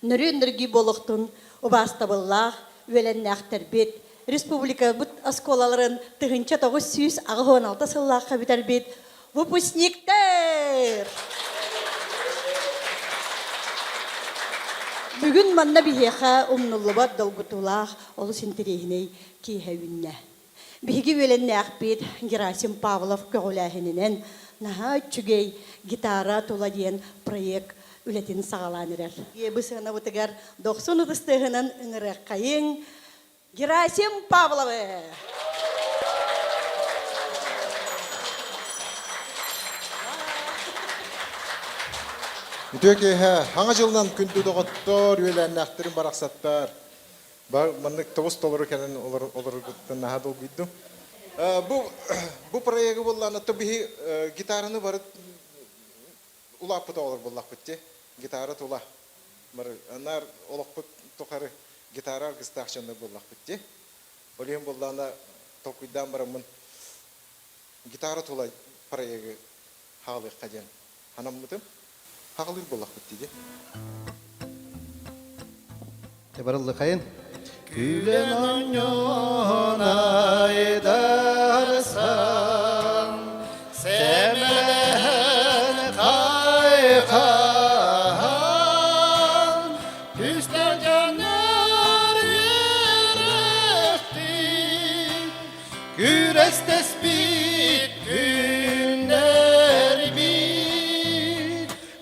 Нөрүөн-нөргүй буолуохтун убаастабыллаах үөлэннээхтэрбит, республикабыт оскуолаларын 1986 сыллаахха бүтэрбит выпускниктар! Бүгүн манна биһиэхэ умнуллубат долгутуулаах олус интэриэһинэй киэһэ үүннэ. Биһиги үөлэннээхпит Герасим Павлов көҕүлээһининэн наһаа үчүгэй гитара тула диэн проект үлэтин саҕалаан эрэр. Бу сыанабытыгар дохсун ытыс тыаһынан ыҥырыаххайыҥ Герасим Павловы! Үтүө киэһэ, хаҥа дьылынан күндү доҕоттор, үөлээннээхтэрим барахсаттар. Маннык тобус толору кэлэн олороргуттан наһаа долгуйдум. Бу бу проегы буоллаҕына то биһи гитараны бары улааппыт оҕолор буоллахпыт дии. Гитара тула. Бары наар олохпут тухары гитара аргыстаах дьоннор буоллахпыт дии. Ол иһин буоллаҕына толкуйдаан бараммын гитара тула проегы хаалыахха диэн санаммытым. Хаалыыр буоллахпыт дии. Барыллыхайын. Күлэн оонньоон айдарсан, сэмэлэһэн хайхаан, түстэр дьоннор үөрэхтин, күрэстэспит күннэрбит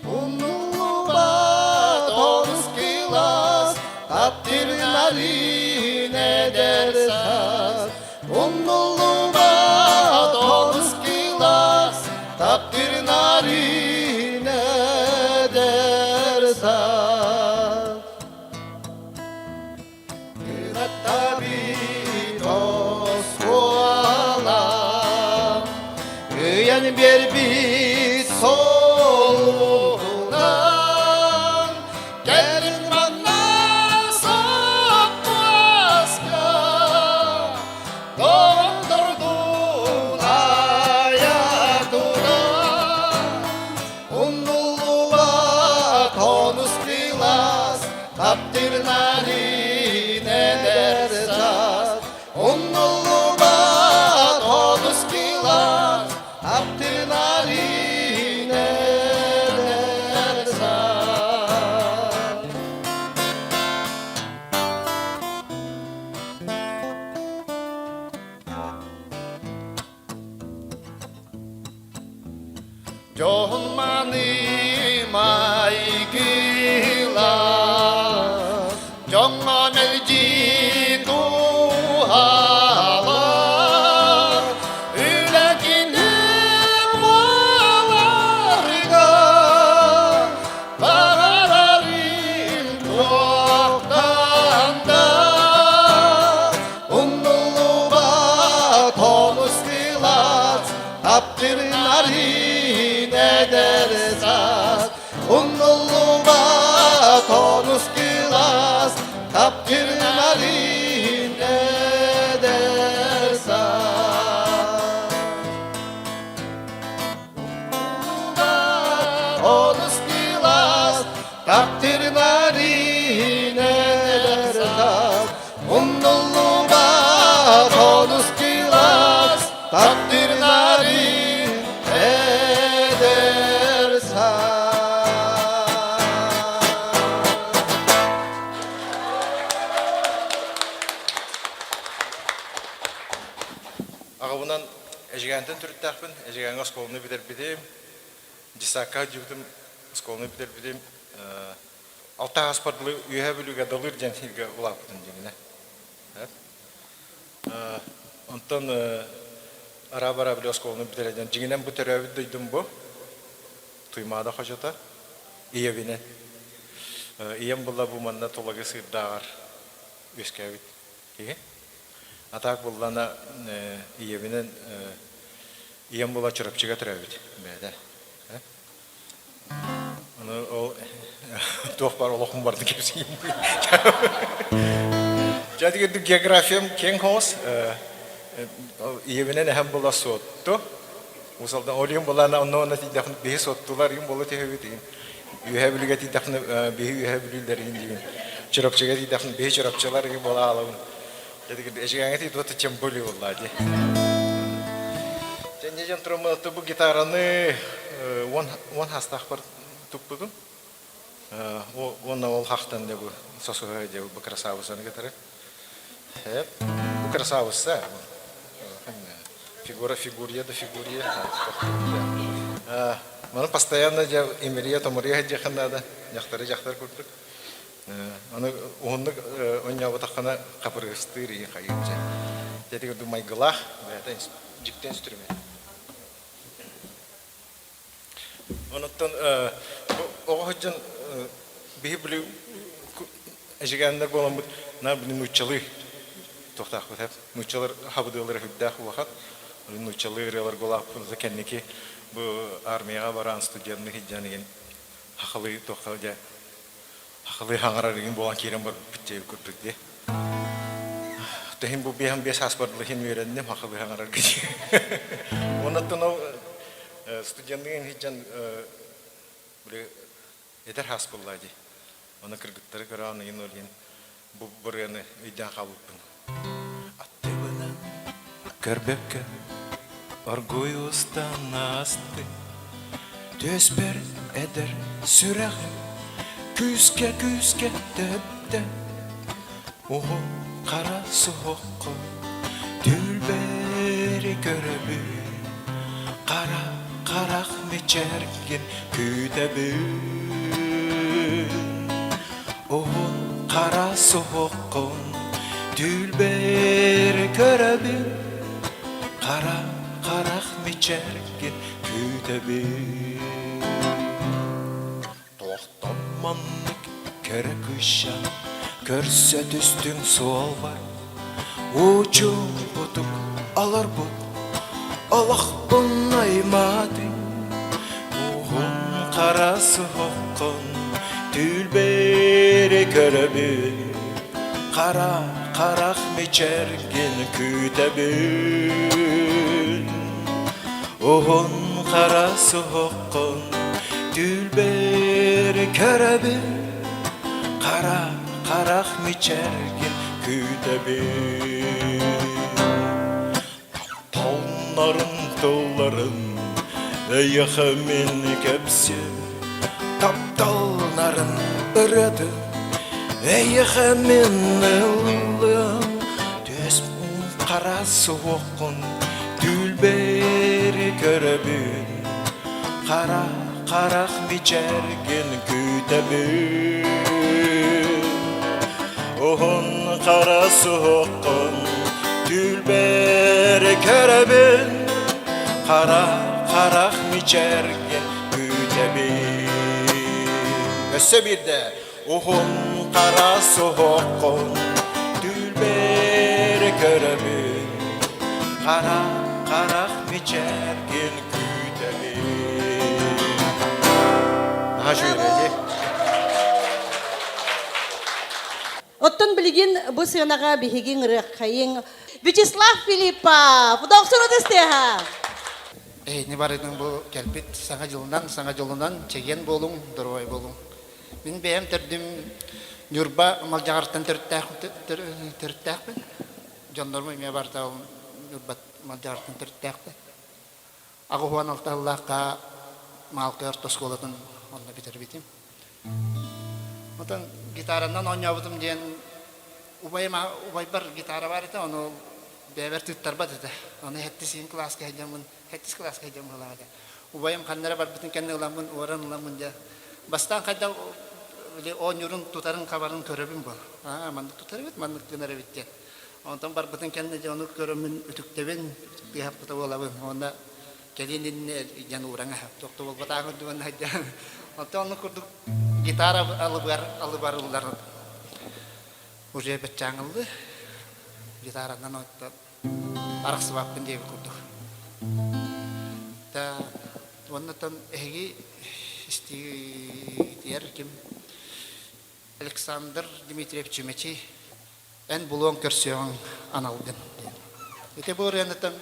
Умнуллубат олус кылаас, таптыырын эдэр саас. Умнуллубат олус кылаас, таптыырын эдэр саас. Кынаттабыт оскуолам, Ыйан биэрбит солуһунан, Кэлин манна соппуоска, Доҕоттордуун айа тутан, Умнуллубат онус кылаас, Таптыырнарын эдэр саас, Умнуллубат онус кылаас, Таптыырнарын эдэр саас. Дьоһун маны майгыла, дьоҥҥо мэлдьи туһалаах, үлэ кини буоларга баҕарарым туохтан да умнуллубат онус кылаас Таптырнарын эдэр саас, умнуллубат онус кылаас, таптырнарын эдэр саас. Онус кылаас, таптырнарын эдэр саас, Умнуллубат онус кылаас, таптырнарын эдэр саас. Аҕабынан Эдьигээнтэн төрүттээхпин. Эдьигээҥҥэ оскуоланы бүтэрбитим. Дьыссаакка дьыбытым, оскуоланы бүтэрбитим. Алта ааспар дылы Үөһээ Бүлүүгэ Далыр диэн сиргэ улааппытым дьиҥинэ. Онтон араа-бараа били оскуоланы бүтэрэ диэн дьиҥинэн бу төрөөбүт дойдум бу. Туймаада хочото. Ийэбинэн. Ийэм булла бу манна Тулагы сыырдааҕар үөскээбит киһи. А так буллана ийэбинэн ийэм була Чурапчыга төрөөбүт бэйэтэ. Аны ол туох баар олохум барды кэпсиим. Дьэ ити географиям киэҥ соҕус. Ийэбинэн эһэм була Суотту. Усалдан ол иһин булаана онно онно тиийдэхпинэ биһи суоттулар иһин буола түһэбит. Үөһэ Бүлүүгэ тиийдэхпинэ биһи Үөһэ Бүлүүлэр игин диибин. Чурапчыга тиийдэхпинэ биһи Чурапчылар игин буола хаалабын. Эжигээҥҥэ тиийдэ тем более буоллаа дии. Дьэ инньэ дьон тураммын бу гитараны уон хастаахпар туппутум. Уонна ол хахтан дьэ бу сосуһа дьэ бу красавицаны кытары. Бу красавица. Фигура фигурия да фигурия. Маны постоянно дьэ имирийэ-томуруйа сылдьыахха наада. Дьахтары дьахтар курдук. Аны уһуннук оонньообутаххына хапырыыстыыр ийин хайыыр дьэ. Дьэ курдук майгылаах бэйэтэ дьикти инструмент. Онуттан оҕо сылдьан биһи били эжигээннэр буоламмыт наар били нууччалыы туохтаахпыт эп нууччалар хабыдыалара сүрдээх улахан нууччалыы ырыаларга улааппыт кэнники бу армияҕа баран студенныы сылдьан игин хахалыы туохха дьэ хахалыы хаҥарар игин буолан киирэн барбыппыт дии курдук дии Тэһин бу биэһэн биэс ааспар иһин үөрэнним хахалыы хаҥарарга дии Оннуттан ол студенныгын сылдьан били эдэр хаас буоллаа дии. Ону кыргыттары көрөн ыйын ол иһин бу бырыаны өйдөөн хаалбыппын. Аттыбынан көрбөккө оргуй устан аастым Түөспэр эдэр сүрэҕим күүскэ-күүскэ тэптэ Уһун хара суһуоххун түүлбэри көрөбүн Хара харах мичээргин күүтэбин Уһун хара суһуоххун түүлбэри көрөбүн Хара харах мичээргин күүтэбин Тохтон маннык кэрэ кыысчаан көрсө түстүҥ суолбар Учуутук олорбут олохпун аймаатыҥ Уһун хара суһоххун түүлбэри көрөбүн Хара харах мичэргин күүтэбин Уһун хара суһоххун түүлбэр көрөбүн Хара харах мичэргин күүтэбин Тапталларын тылларын эйиэхэ мин кэпсиэм Тапталларын ырыатын эйиэхэ мин ыллыам Түөс хара суоххун түүлбэри көрөбүн Хара харах мичээргин күүтэбин Уһун хара суоххун түүлбэри көрөбүн Хара харах мичээргин күүтэбин Өссө биирдэ Уһун хара суһуоххун түүлбэри көрөбүн Хара харах мичээргин күүтэбин Наһаа үчүгэй Оттон билигин бу сыанаҕа биһиги ыҥырыаххайыҥ Вячеслав Филиппов, Дохсун ытыстыаһа! Эһини барытын бу кэлбит саҥа дьылынан, саҥа дьолунан чэгиэн буолуҥ, доруобай буолуҥ. Мин бэйэм төрдүм Ньурба Малдьаҕартан төрүттээхпин. Дьоннорум эмиэ барыта Ньурба Малдьаҕартан төрүттээхтэр. 86 сыллаахха Маалкай орто оскуолатын онно бүтэрбитим. Отон гитаранан оонньообутум диэн убайым убайбар гитара баар этэ, ону бэйэбэр тыыттарбат этэ. Ону сэттис кылааска сылдьаммын сэттис кылааска сылдьан быһыылаах этэ. Убайым ханна эрэ барбытын кэннэ ыламмын, уоран ыламмын дьэ бастаан хайдах били оонньуурун тутарын-хабарын көрөбүн буол. Аа, маннык тутар эбит, маннык гынар эбит диэн. Онтон барбытын кэннэ дьэ ону көрөммүн үтүктэбин, тыаһаппыта буолабын. Уонна кэлин иннэ дьэн уураҥ аһа. Туох да буолбатааҕын үрдүгүн сылдьан. Онтон оннук курдук гитара алыбар алыбар ыллар уже баччааҥыллы гитаранан оттон арахсыбаппын диэбит курдук. Да, уоннаттан эһиги истиитигэр ким Александр Дмитриев Чүмэчи эн булуоҥ көрсүөҕүҥ аналгын диэн. Ити бу ырыаныттан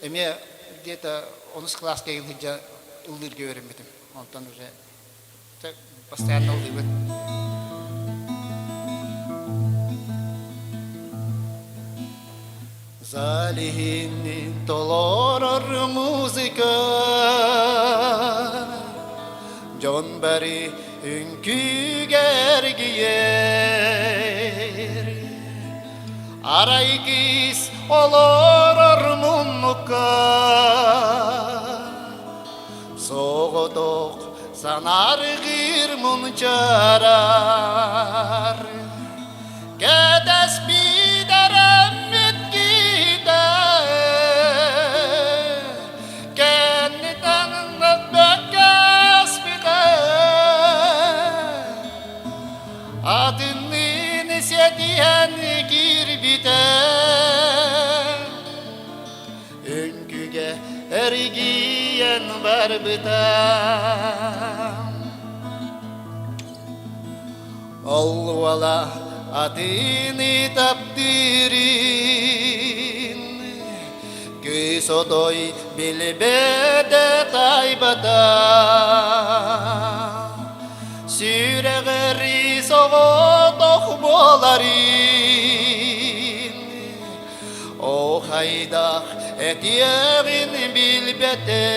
эмиэ где-то онус кылааска сылдьа ыллыырга үөрэммитим. Онтон уже. Постоянно ыллыыбын. Залиһинни толорор музыка Дьон бары үҥкүүгэ эргийэр Арай киис олорор муннукка Соҕотох санааргыыр мунчаарар Кэтэспит эрэммит киһитэ Кэнниттэн бэккэспитэ Атынныын сиэтиһэн киирбитэ Үҥкүүгэ эргийэн барбыта Ол уола атыыны таптыырын Кыыс отой билбэтэ тайбата Сүрэҕэр соҕотох буоларын О хайдах этиэҕин билбэтэ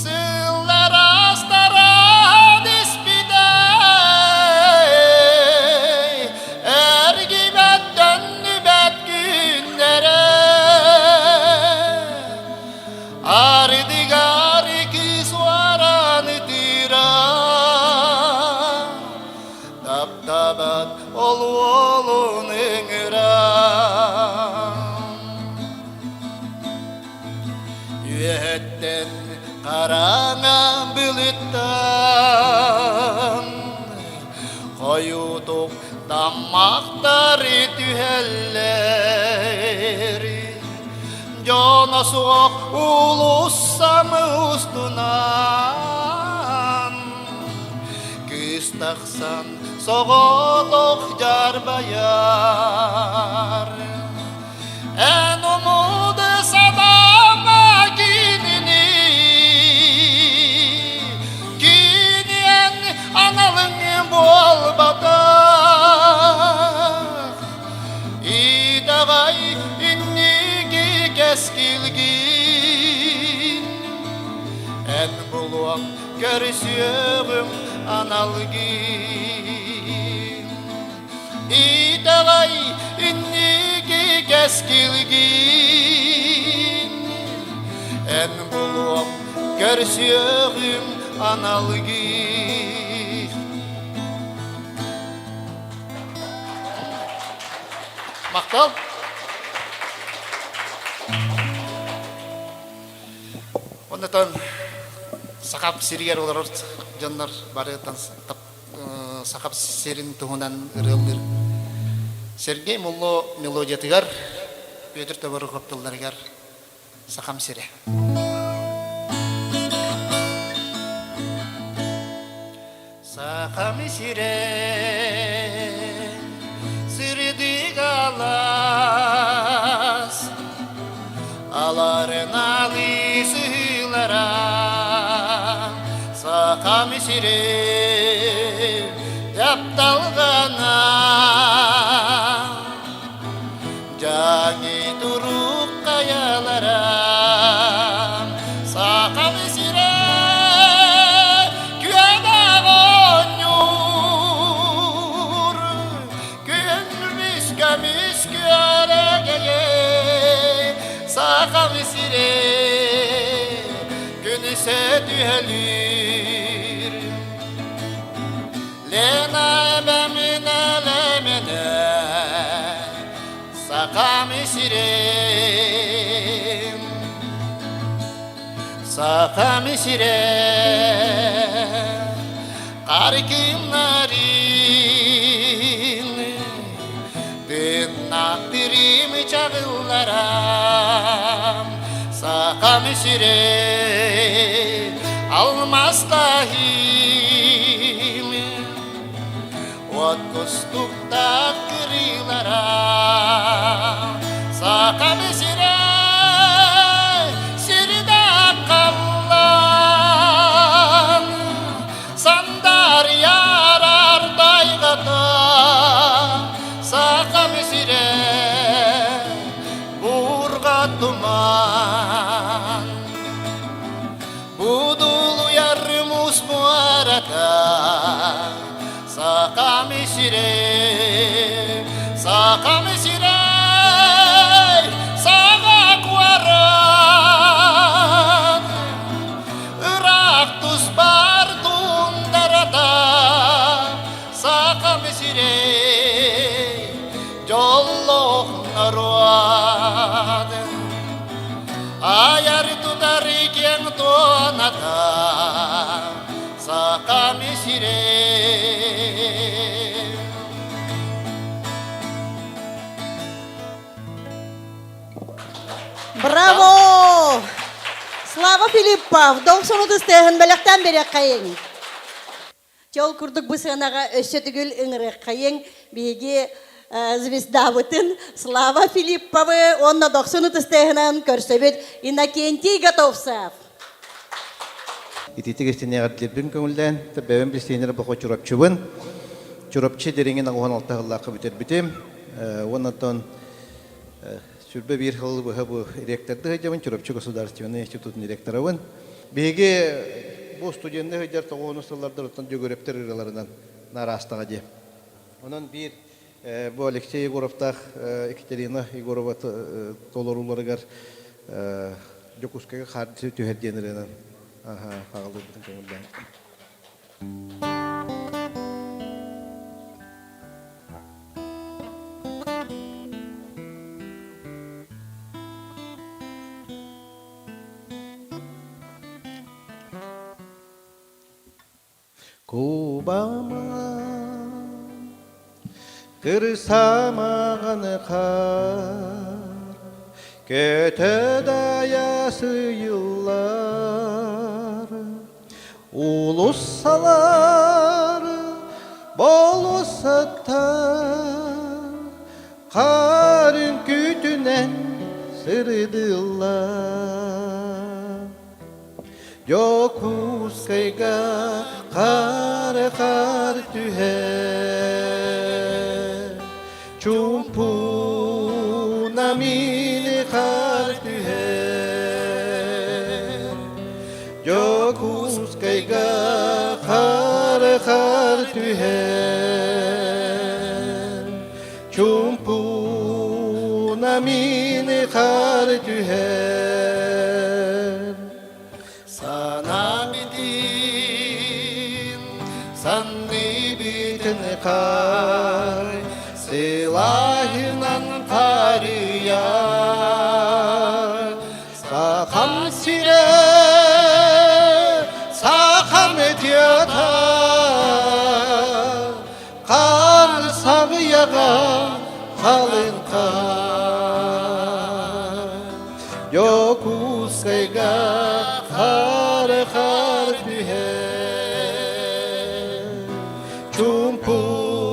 Сыллар астаран испитэ Эргибэт төннүбэт күннэрэ Ардыгар кыыс уоран ытыыра Таптабат ол уолун ыҥыра Үөһэттэн хараҥа былыттан Хойутук таммахтары түһэллэр Дьоно суох уулуссам устунан Кыыс тахсан соҕотох дьарбайар Эн умуды садама кинини Киниэн аналыҥ буолбатах Итэҕэй инники кэскилгин Эн булуоҥ көрсүөҕүм аналгын Итэҕэй инники кэскилгин Эн булуом көрсүөҕүм аналгын Махтал. Оннотон Сахап сиригэр олорор дьоннор барытан Сахап сирин туһунан ырыалыыр Сергей Мулло мелодиятыгар Петр Товарухов тылларыгар Сахам сирэ. Сахам сирэ сырдык алаас Аларын алы сыһыылара Сахам сирэ тапталгана Дьаҥы турук хайалара Сахам сирэ күөнэх оонньуур Күн көмүс күөрэгэйэ Сахам сирэ күнүсэ түһэлиир Лена эбэминэ лэмэнэ Сахам сирим Сахам сирэ Аркыннарын Тыннахтырым чаҕылларам Сахам сирэ алмастаһым От кустуктаах кырыылара Сахам сирэ сирдээх халлаан. Сахам сирэ, Сахам сирэй, саҥа куорат. Ыраах туспар туундарата, Сахам сирэй, дьоллоох норуот. Айар тутар киэҥ туоната, Сахам сирэй. Браво! Слава Филиппов, дохсун ытыстыаһын бэлэхтээн биэриэххэйиҥ. Чол курдук бу сыанаҕа өссө төгүл ыҥырыаххайыҥ биһиги звездабытын Слава Филипповы уонна дохсун ытыстыаһынан көрсөбүт Иннокентий Готовцев. Ититик истиниэҕэрдиирбин көҥүллээн, бэйэм билсиэннэр бохо Чурапчыбын. Чурапчы дириҥин 16 сыллаахха бүтэрбитим. Уонна оттон сүрбэ биир сыл быһа бу ректорды сылдьабын, Чурапчы государственный институтун ректорабын. Биһиги бу студенны сылдьар тоҕуону сыллардар оттон Дьөгүөрэптэр ырыаларынан нараастаҕа дии. Онон биир бу Алексей Егоровтаах Екатерина Егорова толорууларыгар Дьокуускайга хаар түһэр диэн ырыанан хаҕалыырбытын көҥүллээн. Кубама кырсамаҕын хаар көтө дайа сыйыллар Улуссалар болуссаттар хаар үҥкүүтүнэн сырыдыллар. Дьокуускайга хаар-хаар түһэр, чуумпуна миини хаар түһэр. Дьокуускайга хаар-хаар түһэр, чуумпуна миини хаар түһэр. Санаа битин, санны битин хаар, сылааһынан харыйар. Сахам сирэ, сахам тыата, хаар саҕыйаҕа халыҥ хаар. Дьокуускайга хаар-хаар түһэр, чуумпуна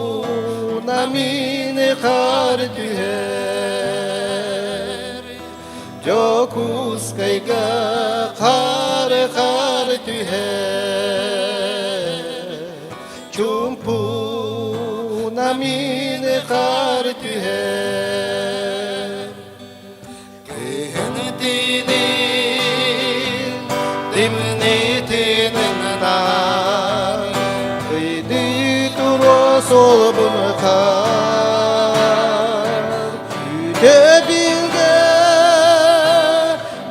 мин хаар түһэр. Дьокуускайга хаар-хаар түһэр, чуумпуна мин хаар түһэр. Кыһын тинин, тимнитинин нар, Ыйды тура солбун хаар, Үтө билгэ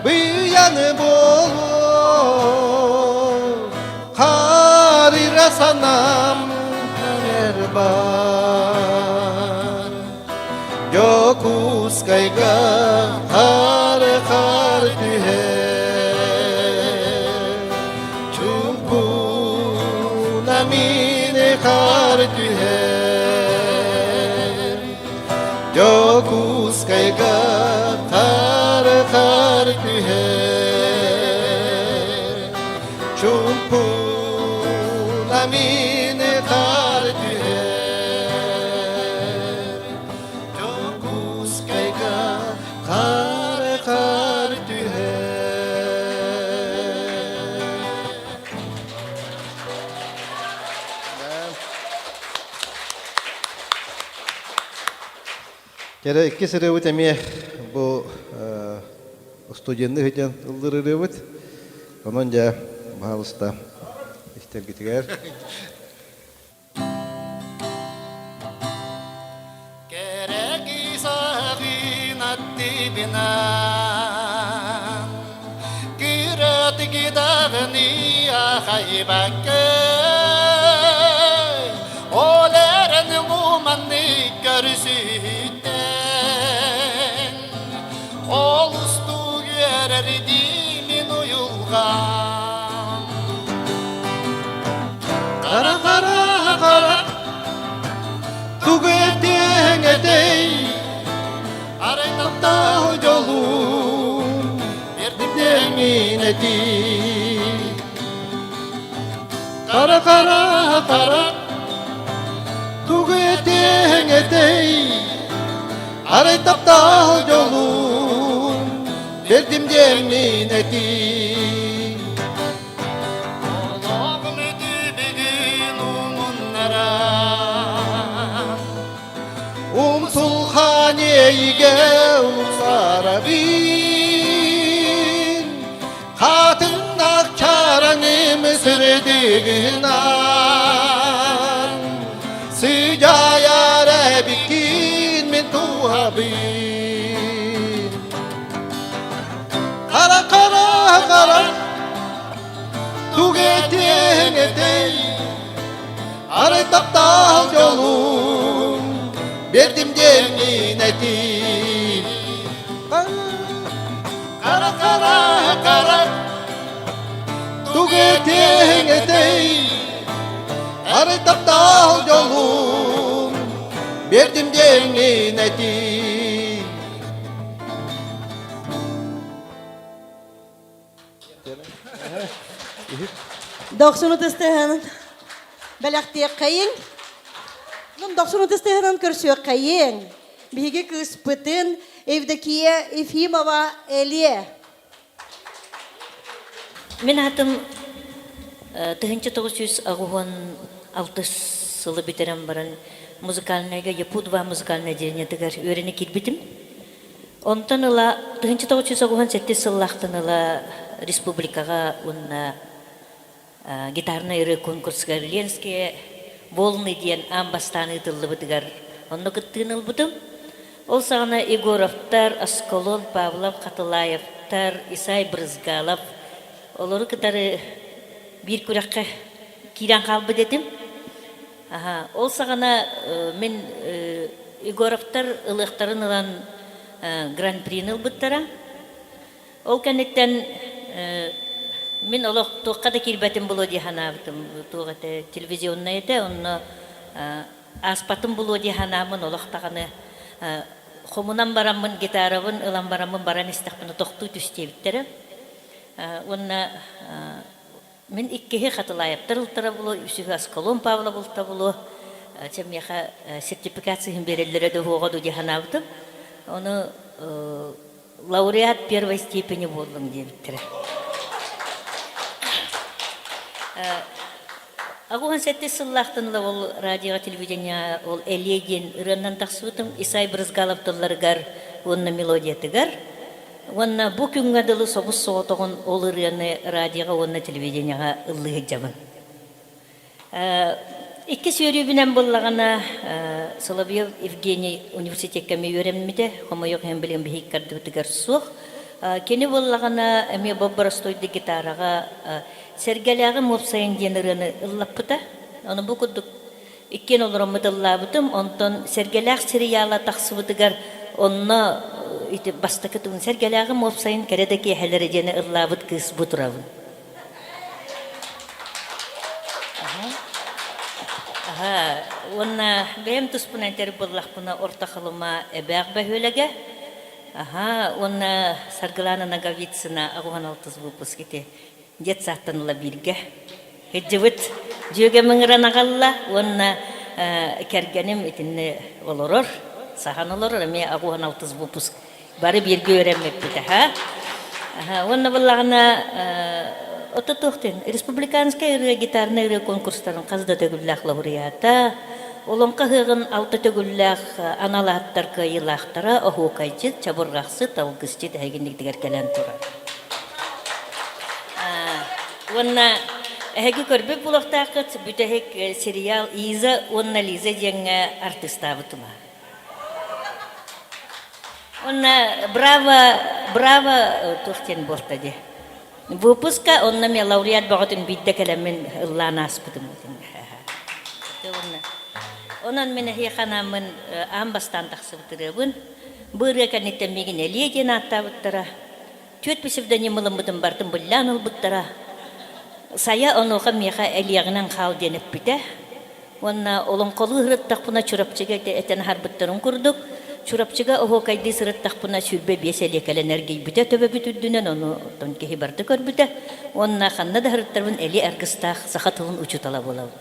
быйаны болуо, Харира санам бар. Дьокуускайга хаар-хаар түһэр, чуҥкуна миини хаар түһэр. Дьокуускайга хаар-хаар түһэр, чуҥкуна миини хаар түһэр. Дьокуускайга хаар-хаар түһэр. Кэрэ иккис ырыабыт эмиэ бу студенны сылдьан ыллыыр ырыабыт. Онон дьэ, баһаалыста истэргитигэр. Кыбынан Кыратыгыдаҕыны ахайбакка Ол эрэн луманны көрүсүттэн Олустук үөрэрдии мин уйулҕам Хара хара хара тугу этиэҥ этэй Арай таптал дьолун Эрдимнэҥин этии Хара хара хара тугу этиэҥ этэй Арай таптал дьолун Бердим диэммин этии Олоҕум үтүбүгүн умуннара Умсулхан иэйигэ умсарабын Хатыннах чараҥым сырдыгынан Сыдьаайар эбиккин мин туһабын Хара хара хара туг этиэҥ этэй Арай таптал дьолун бердим диэммин этиим Хара хара хара туг этиэҥ этэй Арай таптал дьолун бердим диэммин этиим Дохсун ытыстыһынан бэлэхтиэххэйиҥ. Дохсун ытыстыһынан көрсүөххэйиҥ. Биһиги кыыспытын Евдокия Ефимова Элиэ. Мин аатым 1986 сылы бүтэрэн баран музыкальнайга Якут-2 музыкальнай отделениетыгар үөрэнэ киирбитим. Онтон ыла 1997 сыллаахтан ыла республикаҕа уонна гитарнай ырыа конкурсугар Ленские волны диэн аан бастаан ыытыллыбытыгар онно кыттыыны ылбытым. Ол саҕана Егоровтар, Аскалон Павлов, Хатылаевтар, Исай Брызгалов олору кытары биир күрэххэ киирэн хаалбыт этим. Аһа, ол саҕана мин Егоровтар ылыахтарын ылан гран-прини ылбыттара. Ол кэнниттэн мин олох туохха да киирбэтим буолуо дии санаабытым. Туох этэ, телевизионнай этэ, онно ааспатым буолуо дии санааммын олох даҕаны хомунан бараммын, гитарабын ылан бараммын баран истэхпинэ тохтуу түс диэбиттэрэ. Уонна Мин иккиһи Хатылаевтар ылтара булуо, үсүһү Аскалон Павлов ылта булуо. Чэ, миэхэ сертификация иһин биэрэллэрэ да уһуоҕа дуу дии санаабытым. Ону лауреат первой степени буоллуҥ диэбиттэрэ. Аҕыс сэттис сыллаахтан ыла ол радиоҕа, телевидениеҕа ол Элиэ диэн ырыаннан тахсыбытым. Исай Брызгалов тылларыгар уонна мелодиятыгар. Уонна бу күҥҥэ дылы собус-соҕотоҕун ол ырыаны радиоҕа уонна телевидениеҕа ыллыы сылдьабын. Иккис үөрүүбүнэн буоллаҕына, Соловьев Евгений университекка эмиэ үөрэммитэ, хомойуох иһин билигин биһиги ыккардыбытыгар суох. Кини буоллаҕына эмиэ боп-боростуойдук гитараҕа Сэргэлээҕим уопсайын диэн ырыаны ыллаппыта. Ону бу курдук Иккиэн олороммут ыллаабытым, онтон Сэргэлээх сериала тахсыбытыгар онно ити бастакы тугун Сэргэлээҕим уопсайын кэрэ да киэһэлэрэ диэни ыллаабыт кыыс бу турабын. Аһа, уонна бэйэм туспунан этэр буоллахпына Орто Халыма Эбээх бөһүөлэгэ. Аһа, уонна Саргылана Ноговицына 86 выпуск ити детсадтан ыла бииргэ Кырдьыбыт дьүөгэм ыҥыран аҕалла уонна кэргэним итиннэ олорор, саһан олорор, эмиэ 86 выпуск бары бииргэ үөрэммиппит аһа. Уонна буоллаҕына ото туох диэн республиканскай ырыа гитарнай ырыа конкурстарын хас да төгүллээх лауреата, Олоҥхо ыһыаҕын алта төгүллээх анал ааттар кыайыылаахтара оһуокайдьыт, чабырҕахсыт, алгысчыт эһигинниктигэр кэлэн турар. Уонна эһиги көрбүт буолуохтааххыт бүтэһик сериал Иза уонна Лиза диэҥҥэ артыыстаабытыма. Онно браво, браво туох диэн буолта дии. Выпуска онно мен лауреат бөҕөтүн биирдэ кэлэммин ыллаан ааспытым. Онон мин эһиэхэ анааммын аан бастаан тахсыбыт ырыабын. Бу ырыа кэнниттэн миигин Элиэ диэн ааттаабыттара. Түөрт псевдоним ылыммытын барытын быллаан ылбыттара. Сайа онуоха миэхэ Элиэҕинэн хаал диэн эппитэ. Уонна олоҥхолуу сырыттахпына Чурапчыга этэн аһарбыттарын курдук, Чурапчыга оһуокайдыы сырыттахпына 25 элиэ кэлэн эргийбитэ төбөбүт үрдүнэн, ону оттон киһи барыта көрбүтэ. Уонна ханна да сырыттарбын элиэ аргыстаах саха тылын учуутала буолабын.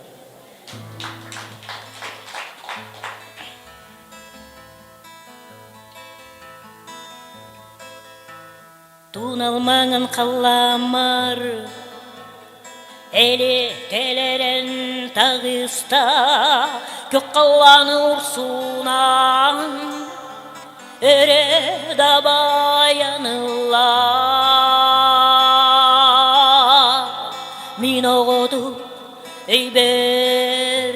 Туналмаҥын халлааммар Элитэлэрэн таҕыста Күөх халлааны урсунан Өрө дабайан ылла Мин оҕотук өйбөр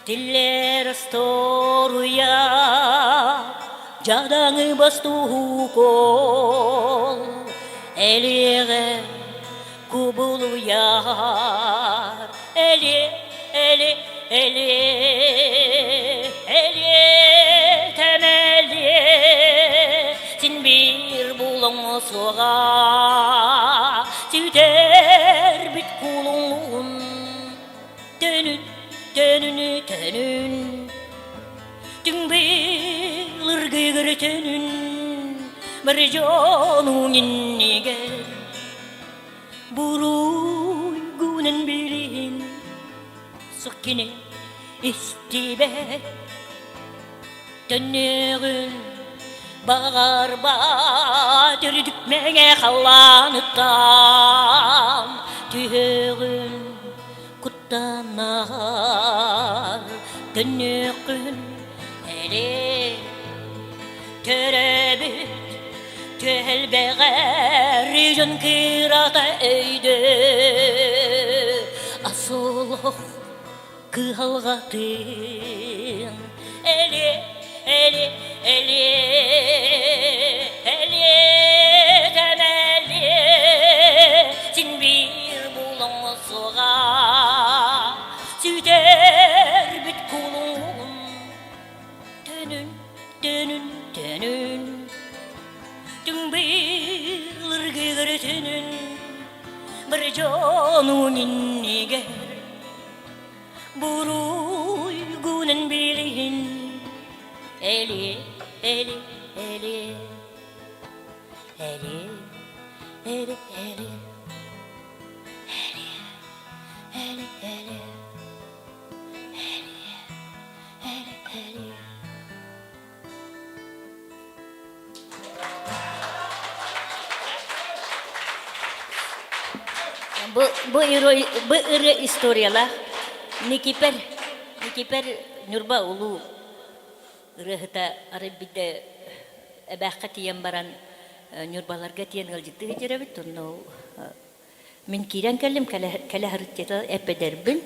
Тиллэр остуоруйа дьадаҥы бостуук уол элиэҕэ кубулуйар элиэ элиэ элиэ элиэ тэмэлиэ син биир булуҥ суоҕа сүтэрбит кулуҥун Төнүн, төнүнү төнүн, Түҥ былыргы төнүн, Бір дьонуҥ иннигэр Буруйгунан билин, Суох кини истибэт. Төннүөҕүн баҕарбат үрдүк мэҥэ халлааныттан түһүөҕүн куттанар төннүөххүн эрэ төрөөбүт түөлбэҕэр дьон кырата өйдөө асыл кыһалҕатын эле эле эле эле тэмэле син биир булуҥ суоҕа сүтэрбит кулун төнүн төнүн төнүн түҥ былыргы түнүн бір дьонун иннигэр Буруйгунан билигин эли эли эли эли эли эли эли эли эли эли Бу, бу, бу ырыа историялаах Никипер, Никипер Ньурба улуу ырыаһыта арай биирдэ эбээххэ тиийэн баран Ньурбаларга тиийэн ыалдьыттыы сылдьар эбит. Онно мин киирэн кэллим, кэлэ, кэлэ сырыттыта эппэдэрбин,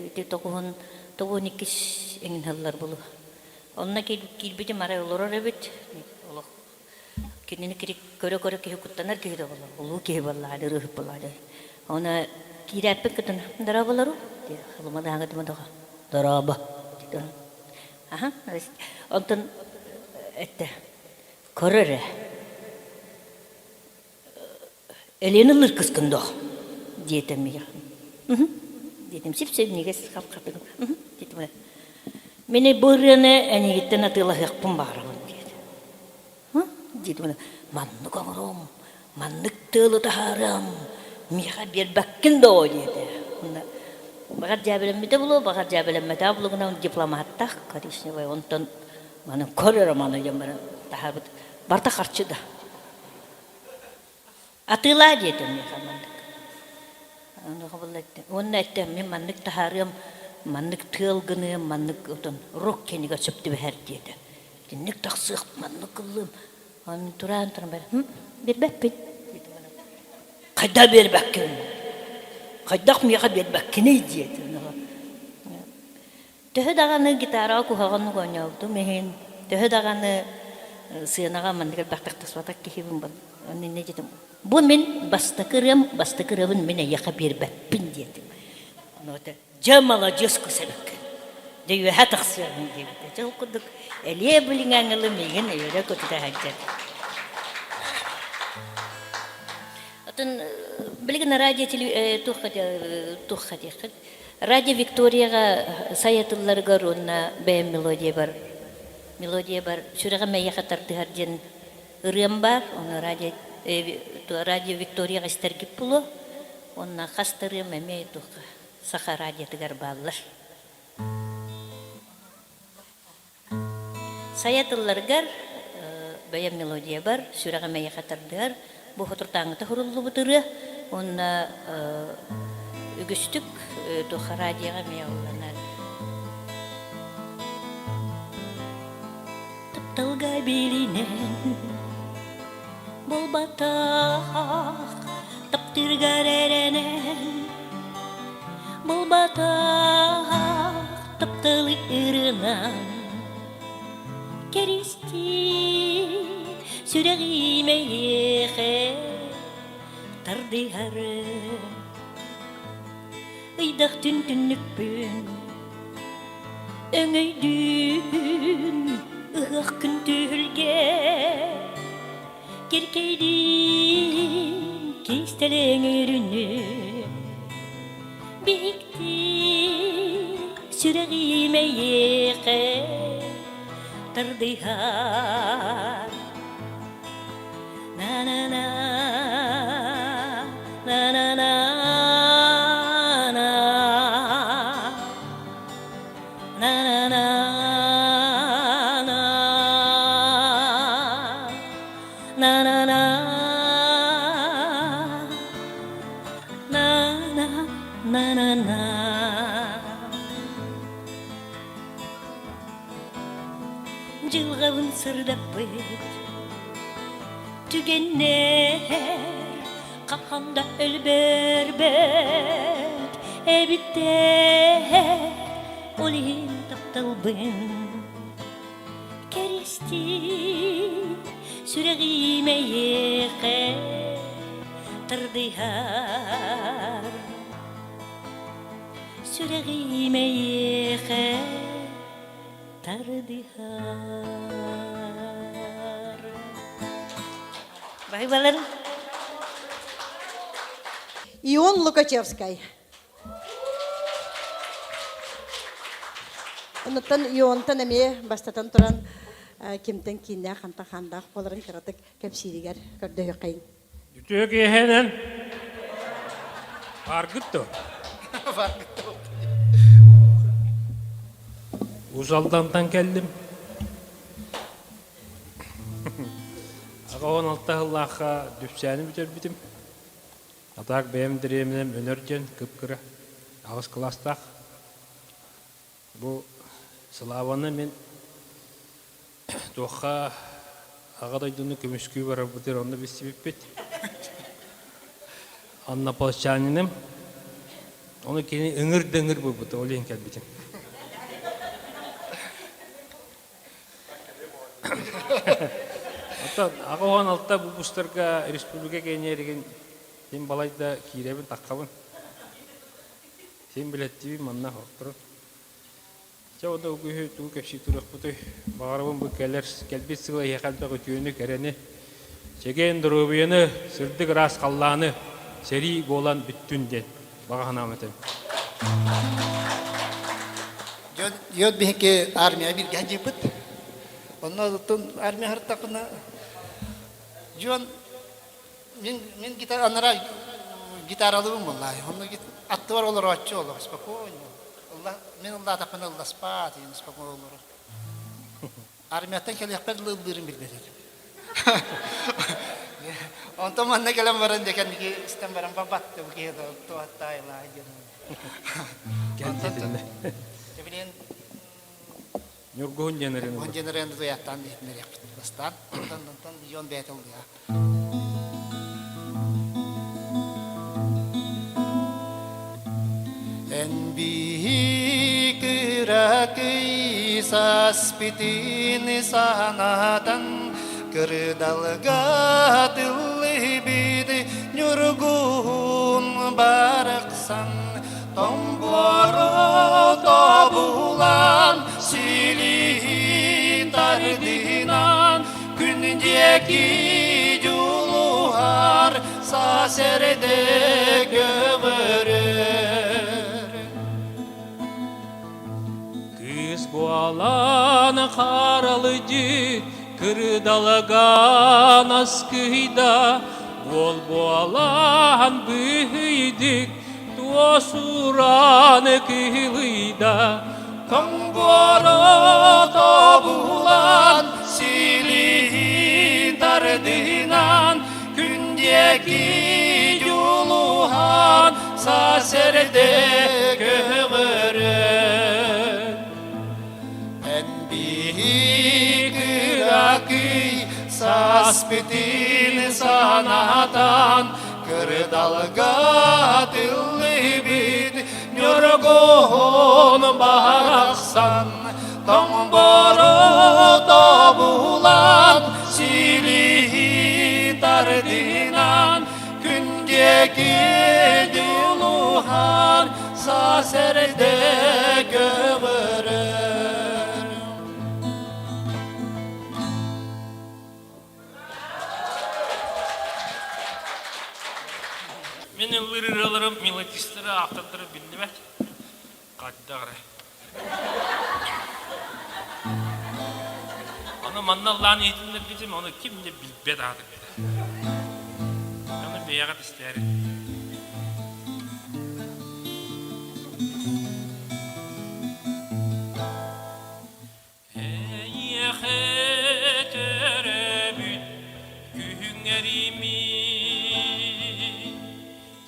ити тоҕуһун, тоҕуһун иккис эҥин сыллар булу. Онно киирбитим арай олорор эбит. Олох кинини көрө-көрө киһи куттанар киһи да буолар. Улуу киһи буоллаҕа, ырыаһыт буоллаҕа. Оны киирээппин кытын дорооболору холумадаһаҥытыма доҕо дорообо аха онтон этте көр эрэ Элиэн ыллыр кыскын доо диэтэ миэхэ диэтим сип-сибинигэс хап-хатыгым диэтим мини бу ырыаны эйигиттэн атыылаһыахпын баҕарабын диэтэ диэтим маннык оҥоруом маннык тыалы таһаарыам миэхэ биэрбэккин доо диэтэ баҕар дьээбэлэммитэ буолуо баҕар дьээбэлэммэтэҕэ буолуо гынан дипломаттаах коричневай онтон маны көр эрэ маны диэн баран таһаарбыт барыта харчы да Атыылаа диэтим миэхэ маннык. Онуоха буолла эттэ. Уонна эттэ мин маннык таһаарыам, маннык тыал гыныам, маннык отон рок кэнигэр сөп түбэһэр диэтэ. Итинник тахсыах, маннык ыллыым. Аны тураан туран бэр, биэрбэппин. Хайдах биэрбэккин? Хайдах миэхэ биэрбэккиний диэтэ. Төһө даҕаны гитараҕа куһаҕаннык оонньообутум иһин, төһө даҕаны Сыанаҕа маннык элбэхтик тахсыбатах киһибин онно инньэ диэтим. Бу мин бастакы ырыам, бастакы ырыабын мин эйиэхэ биэрбэппин диэтим. Ону этэ, дьэ маладьыас кыс эбиккин. Дьэ үөһэ тахсыаҕыҥ диэбитэ. Дьэ ол курдук элиэ билиҥээҥҥи миигин өйөрө көтүтэ сылдьар. Отон билигин радио туохха туохха диэххит Радио Викторияҕа сайатылларыгар уонна бэйэм мелодиябар мелодиябар сүрэҕим эйиэхэ тардыһар диэн ырыам баар. Ону радио радио Викторияҕа истэргит буолуо. Уонна хас да ырыам эмиэ туохха саха радиотыгар бааллар. Сайа тылларыгар бэйэм мелодиябар сүрэҕим эйиэхэ тардыһар бу соторутааҥҥыта суруллубут ырыа уонна үгүстүк туохха радиоҕа эмиэ ылланар. Тапталга билинэн буолбатах таптыыргар эрэнэн буолбатах тапталы ырынан кэристии сүрэҕим эйиэхэ тардыһар ыйдах түн түннүкпүн өҥөйдүүн ыһыах күн түһүлгэ киркэйдиин кистэлэҥ өрүнү биһиктии сүрэҕим эйиэхэ тардыһар на-на-на на-на-на на-на-на на-на-на на-на на-на-на Дьылҕабын сырдаппыт түгэннэр хаһан да өлбөрбөт эбиттэр ол иһин тапталбын кэристии сүрэҕим эйиэхэ тардыһар сүрэҕим эйиэхэ тардыһар. Баһыыбаларын. Ион Лукачевскай. Онуттан Ионтан эмиэ бастатан туран кимтэн кииннээх хантан хаандаах буоларын кыратык кэпсииригэр көрдөһүөххэйиҥ. Үтүө киэһэнэн Аргыт дуо? Уус Алдантан кэллим. Аҕа 16 сыллаахха Дүпсээни бүтэрбитим. Атаак бэйэм дэриэбинэм Өнөр диэн кып-кыра, аҕыс кылаастаах. Бу Славаны мин туохха Аҕа дойдуну көмүскүү барарбытыгар онно билсибиппит. Однополчаниным. Ону кини ыҥыр да ыҥыр буолбута, ол иһин кэлбитим. Оттон 86 выпустарга республика кэнниэригин син балайда киирэбин, таххабын. Син билэттиибин манна охторун. Чэ, онно үгүһү тугу кэпсии туруохпутуй? Баҕарабын бу кэлэр кэлбит сыл эһиэхэ элбэх үтүөнү, кэрэни, чэгиэн доруобуйаны, сырдык ыраас халлааны, сэрии буолан бүттүн диэн баҕа санаам этим. Дьон йод биһиги армия бииргэ сылдьыппыт. Онно армия сырыттахпына дьон Мин мин гитара анараа гитаралыыбын буоллаа. Онно аттыбар олорооччу олох спокойно. Ылла мин ыллаатахпына ылласпаат диэн спокойно олорор. Армияттан кэлиэхпэр дылы ыллыырын билбэт этим. Онтон манна кэлэн баран дьэ кэнники истэн баран бабатты бу киһи туохтаайылаа диэн. Кэлдилинэ. Билин Ньургуһун диэн ырыаны. Ньургуһун диэн ырыаны туйааттаан иһитиннэриэхпит бастаан. Онтон онтон Ион бэйэтэ ыллыа. Эн биһи кыракый саспитин санатан. Кырдалга тыллыбыт ньургуһун барахсан Тоҥборо тобулан силиһи тардынан Күн диэки дьулуһар саас эрдэ көҕөрөр. Кыыс буолан харалыдьы кырдалаган аскыйда, уол буолан быһыйдык туосуран кыһылыйда. Тоҥборо тобулан силиһи тардынан күн диэки дьулуһан саас эрдэ көҕөрөр. Эн биһи кыракый сааспытын санатан кырдалга тыллыбыт ньургуһун барахсан тоҥборо тобулан силиһи тардынан күн диэки дьулуһан саас эрдэ көҕөрөр. Мин ыллыыр ырыаларым мелодистара, автордара биллибэт. Хайдах эрэ. Ону манна ыллаан иһитиннэрбитим, ону ким да билбэт аатым этэ. Ону бэйэҕит истээрин. Эйиэхэ төрөөбүт күһүҥҥэримин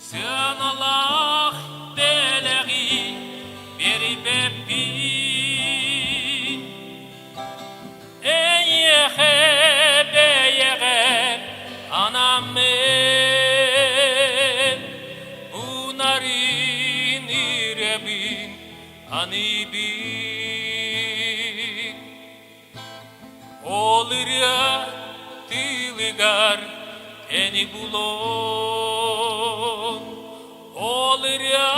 сыаналаах бэлэҕи биэрбэппин. Эйиэхэ бэйэҕэр анаммын унарын ырыабын аныыбын. Ол ырыа тыылыгар эни булуом, ол ырыа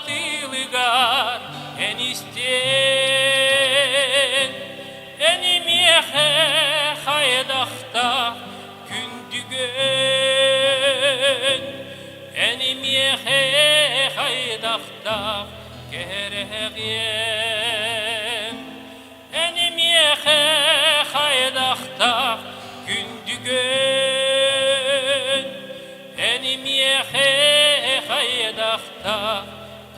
тыылыгар эн истиэн, эни миэхэ хайдахтаах күндүгүн, эни миэхэ хайдахтаах кэрэҕиэн. Эн миэхэ хайдахтаах күндүгүн, эн миэхэ хайдахтаах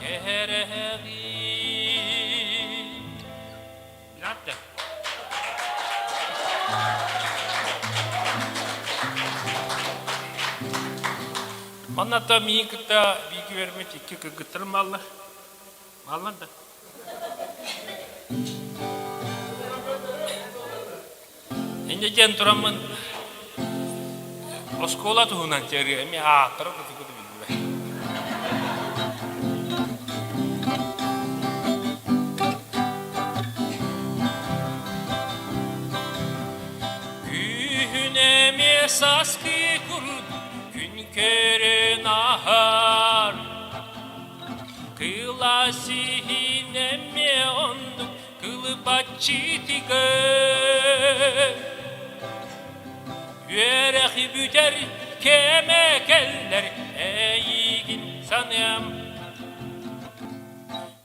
кэрэҕин. Надо. Манна миин кытта бииргэ үөрэммит икки кыргыттарым бааллар. Бааллар да. Инньэ диэн тураммын оскуола туһунан теория эмиэ ааттара да тугу да билбэт. Күһүн эмиэ сааскы курдук күн көрөн аһар Кылаас иһин эмиэ оннук кылбаччытыгар Үөрэхи бүтэр кэмэ кэллэр эйигин саныам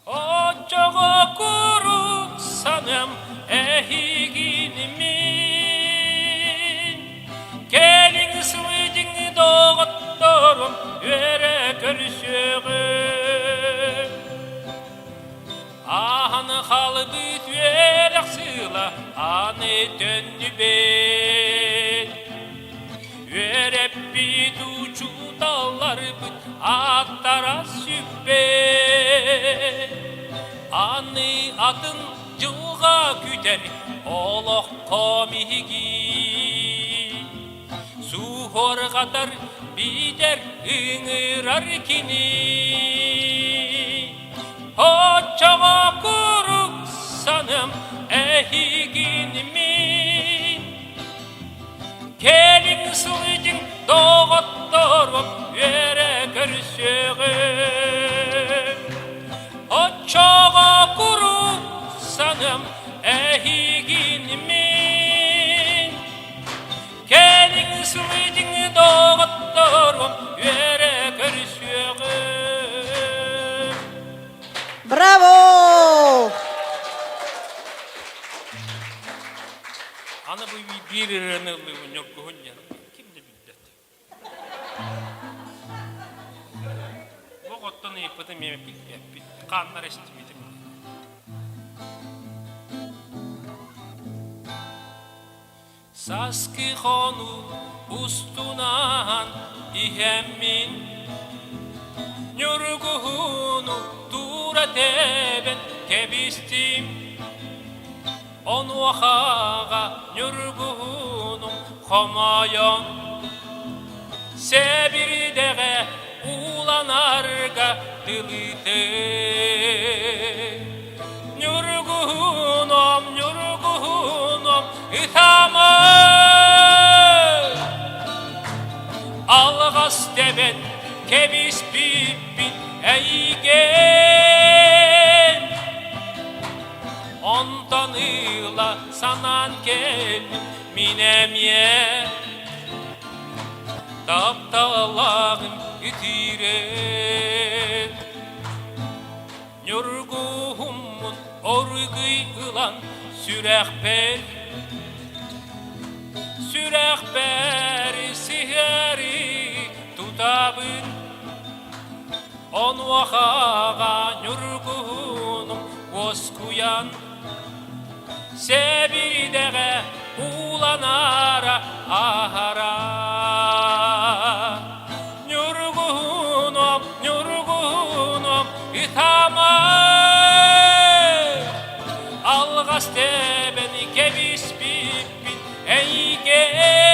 Оччоҕо куруук саныам эһигин мин Кэлиҥ сылдьыҥ доҕотторум үөрэ көрүсүөҕүм Ааһан хаалбыт үөрэх сыла аны төннүбэт Үөрэппит учууталларбыт ааттара сүппэт Аны атын дьылҕа күтэр олоххо миһиги Суһуорҕатар биитэр ыҥырар кини Оччоҕо куруук саныам эһигин мин. сылдьыҥ доҕотторум үөрэ көрсүөҕүм. Оччоҕо куруук саныам эһигин мин. Кэлиҥ сылдьыҥ доҕотторум үөрэ көрсүөҕүм. Браво! Аны бу биир ырыаны ыллыыбын Ньургуһун диэн. Ким да билбэт. Бу оттон ыйыппытым эмиэ билбэппит. Хааннар эстибитим. Саскы хону устунан иһэммин Ньургуһуну туура тэбэн кэбистим Онуохаҕа ньургуһунум хомойон Сэбирдэҕэ ууланарга дылыты Ньургуһунум, ньургуһунум, ытама Алҕас тэбэн кэбиспиппин эйигин Онтон ыла санаан кэллим мин эмиэ Тапталлааҕым итиирэн Ньургуһуммун оргуй ылан сүрэхпэр Сүрэхпэр сиһэри тутабын Онуохаҕа ньургуһунум уоскуйан Сэбидэҕэ ууланара аһара Ньургуһунум, ньургуһунум, ытама Алҕас тэбэн кэбиспиппин эйигин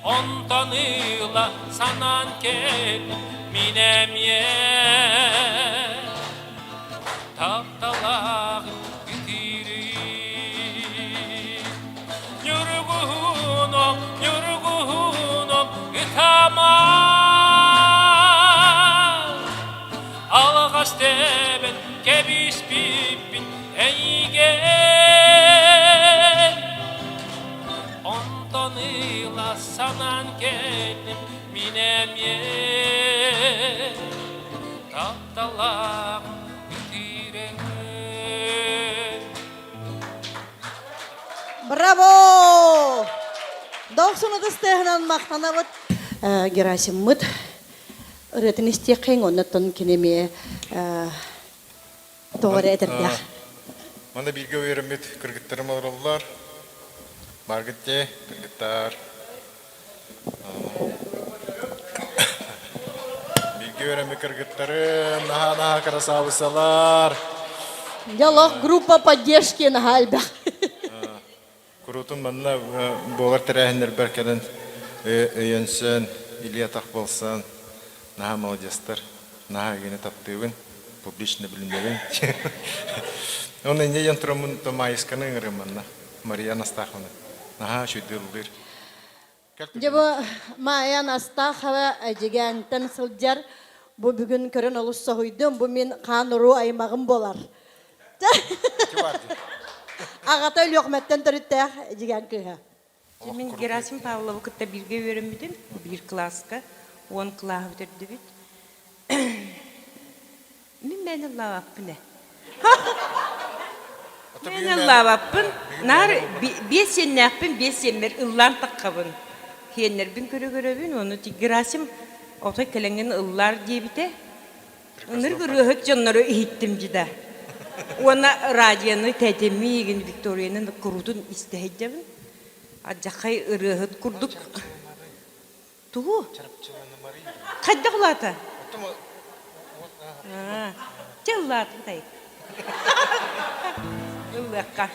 Онтон ыла санаан кэл мин эмиэ Тапталааҕым итиирин Ньургуһунум, ньургуһунум, ытама Алҕас тэбэн кэбиспиппин эйигин Онтон ыла санаан кэллим мин эмиэ Тапталаах итиирэн Браво! Дохсун ытыс тыаһынан махтанабыт. Герасиммыт ырыатын истиэххэйиҥ, оннуттан кини эмиэ тоҕо эрэ этэрдээх. Манна бииргэ үөрэммит кыргыттарым олороллор. Маргыт дии, кыргыттар. Бииргэ үөрэммит кыргыттарым, наһаа-наһаа красавицалар. Дьолох группа поддержки наһаа элбэх. Куруутун манна буолар тэрээһиннэрбэр кэлэн өйөнсөн, илии-атах буолсан, наһаа молодецтар, наһаа эйгэни таптыыбын, публично билинэбин. Онно инньэ диэн тураммын то Маайысканы ыҥырыам манна, Мария Анастаховна. Наһаа үчүгэй ыллыыр. Дьэ бу Майя Анастахова Эдьигээнтэн сылдьар. Бу бүгүн көрөн олус соһуйдум. Бу мин хаан уруу аймаҕым буолар. Аҕата Өлүөхүмэттэн төрүттээх Эдьигээн кыыһа. Мин Герасим Павловы кытта бииргэ үөрэммитим, биир кылааска, уон кылааһы бүтэрдибит. Мин мээнэ ыллаабаппын ээ. Мээнэ ыллаабаппын. Наар биэс сиэннээхпин, биэс сиэммэр ыллаан таххабын. Сиэннэрбин көрө-көрөбүн, ону Герасим отой кэлэҥҥин ыллаар диэбитэ. Ынырык ырыаһыт дьоннору иһиттим дьида. Уонна радионы тэтимиигин Викторияны куруутун истэ сылдьабын. Адьаххай ырыаһыт курдук. Тугу? Хайдах улаата? Чэ ыллаатым тай. Ыллыахха.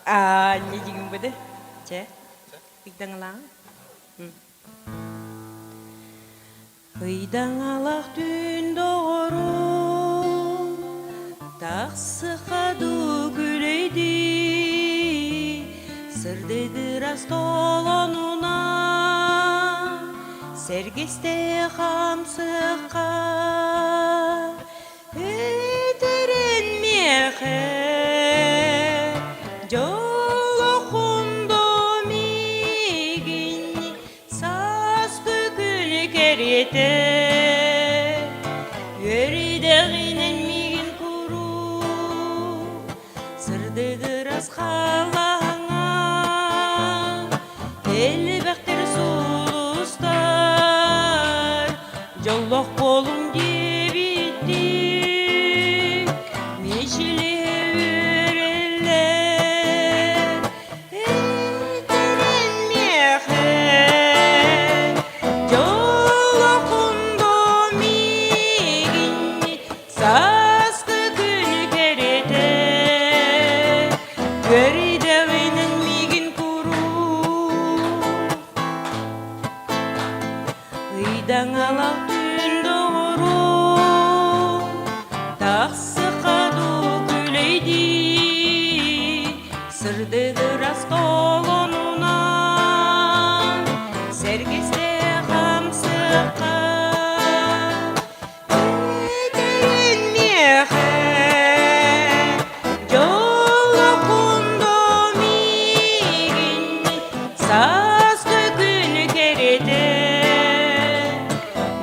Аа, не дигин быды. Чэ. Ыйдаҥалааҕын. Ыйдаҥалах түүн доҕорум, тахсыха дуу күлэйдии. Сырдыгырас толонуна Сэргэсте хамсыкка Этерен миэхэ Дьолохундо миигин Сааскы күн кэриэтэ Үөрдэҕинэн миигин куруук Сырдыгырас халлааҥҥа Элбэхтэр сулустар Дьоллоох буолуҥ диэбиттии Мичилиһэ үөрэллэр Этэрин миэхэ Дьоллохундо миигин Сааскы күн кэрэтэ Көрдөҕүнэн миигин куруук Ыйдаҥалах түүн доҕорум Тахсыха дуу күлэйдии Сырдыгырас толонунан Сэргэстээх хамсыкка Этэрин миэхэ дьоллохундо миигин сааскы күн кэрэтэ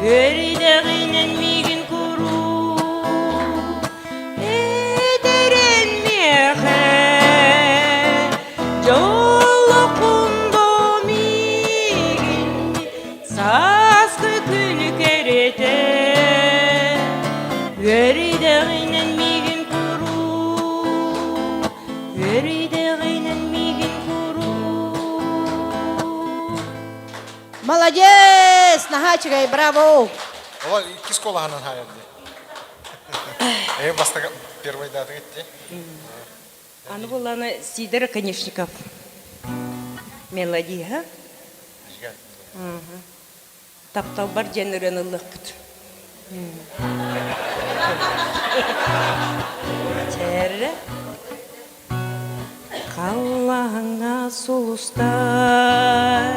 үөрдэҕинэн миигин куруук этэрин миэхэ дьоллохундо миигин Сааскы күн кэрэтэ Үөрдэҕинэн миигин куруук Үөрдэҕинэн миигин куруук Молодец! Наһаа үчүгэй, браво! Ола иккис колаһынан хаайар дии. Э, бастакы первый даты итти. Аны булланы Сидор Оконешников мелодиһа. Тапталбар диэн ырыаны ыллыахпыт. Чээрэ. Халлааҥҥа сулустар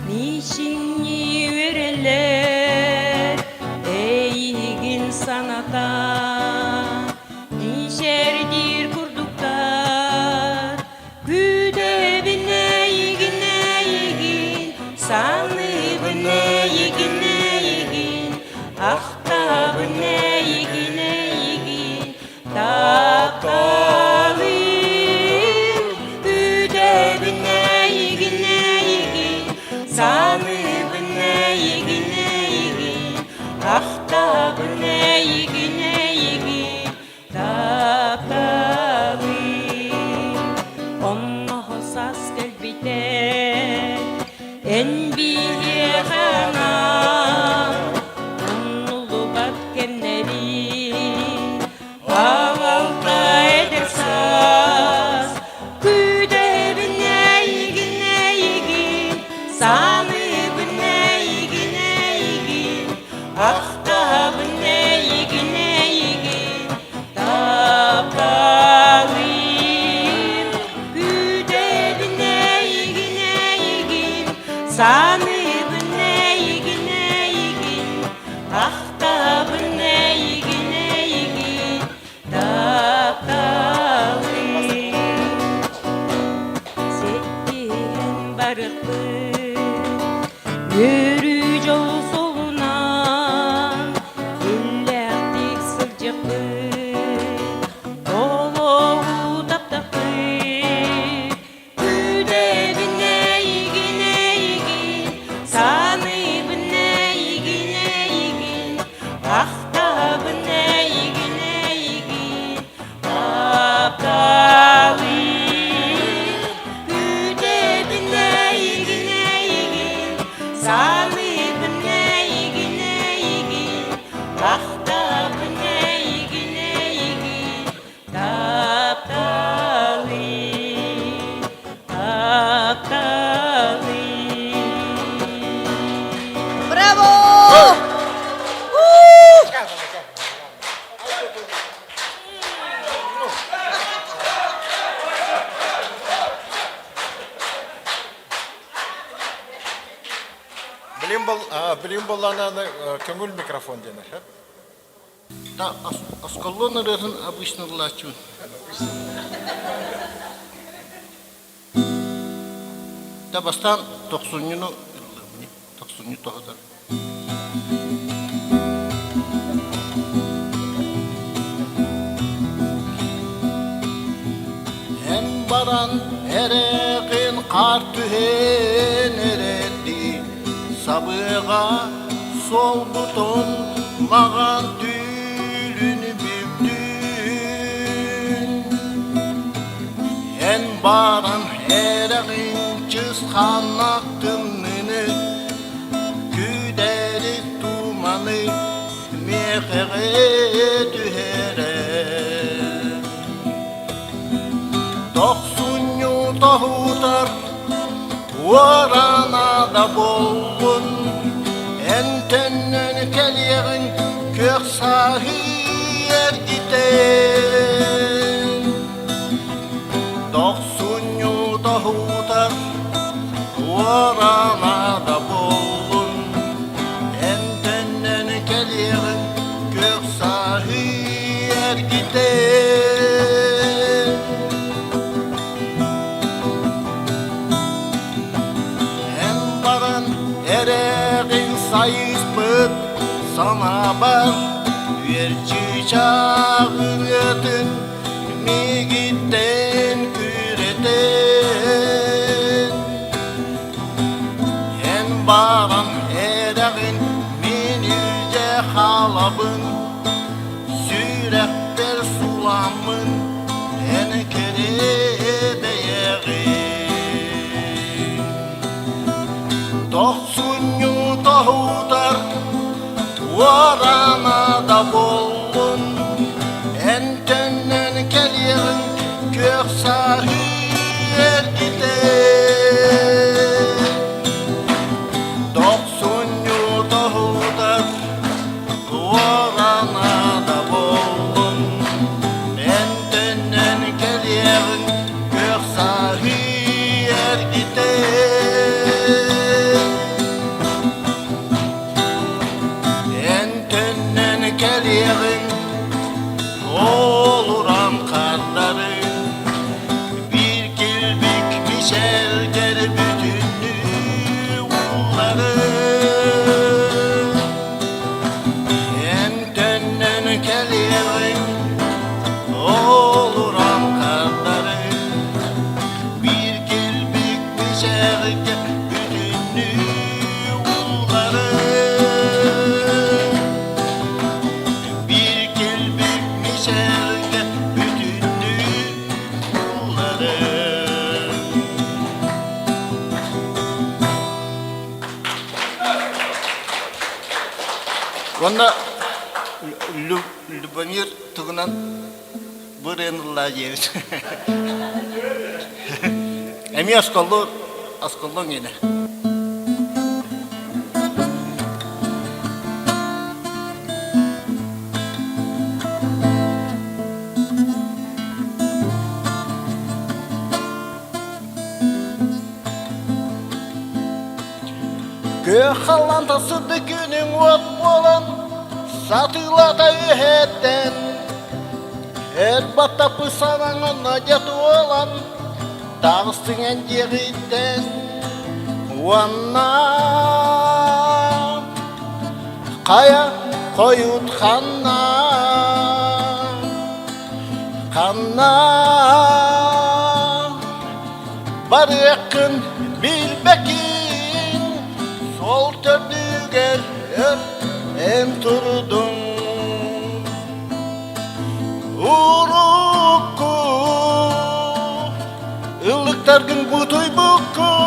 миичиҥнии үөрэллэр, эйигин санатан мичээрдиир курдуктар. Күүтэбин эйигин, эйигин, саныыбын эйигин, эйигин, ахтабын эйигин, эйигин, Тапталым күүтэбин эйигин, эйигин, саныыбын эйигин, эйигин, ахтабын эйигин, эйигин, тапталым. Онно саас кэлбитэ, эн биһиэхэ анаан, умнуллубат кэмнэри Аҕалта эдэр саас, күүтэбин эйигин, эйигин, саныыбын эйигин, эйигин, ахтабын эйигин, эйигин, тапталым. Күүтэбин эйигин, эйигин, саныыбын эйигин, эйигин, ахтабын эйигин. Билигин буоллаҕына көҥүл микрофон диэнэр. Да, осколлон ырыатын обычно ыллааччыбын. Да бастаан тохсунньуну ыллыыбын, тохсунньу тоһутар. Эн баран эрэҕин хаар түһэн эрэрдии сабыаҕа солбутун маҕан түүлүн бүктүүн Эн баран эрэҕин чысхааннаах тымныны Күүдэри туманы миэхэҕэ түһэрэр Тохсунньу тоһутар уорана да буоллун Эн төннөн кэлиэҕиҥ күөх сааһы эргитэн Тохсунньу тоһутар уорана да буоллун Эн төннөн кэлиэҕиҥ күөх сааһы эргитэн Эн баран эрэҕиҥ сайыспыт санаабар Үөр чыычаах ырыатын миигиттэн күрэтэн Эн баран эрэҕин мин илдьэ хаалабын Сүрэхпэр суламмын эн кэрэ бэйэҕин Тохсунньу тоһутар уорана да буоллун Эн төннөн кэлиэҕиҥ күөх сааһы эргитэн Тохсунньу тоһутар уорана да буоллун Эн төннөн кэлиэҕиҥ күөх сааһы эргитэн Эн төннөн кэлиэҕиҥ олуран хардары биир килбик мичэлгэр бүтүннүү ууллары Эн төннөн кэлиэҕиҥ олуран хардары биир килбик мичэлгэ бүтүннүү Биир килбик мичээргэ бүтүннүү ууллары Уонна Любомир тугунан бу ырыаны ыллаа диэбит. Эмиэ осколлу осколлуҥ иэнэ. Күөх халлаан тасырды күнүҥ уот буолан, сатыылата үһэттэн, эр баттаппы санаҥ онно дьэ туолан, таҕыстыҥ эн диэҕиттэн уонна хайа хойут ханна ханна барыаххын билбэккин суол төрдүгэр өр эн турдуҥ Урукку ыллыктаргын бутуйбуккун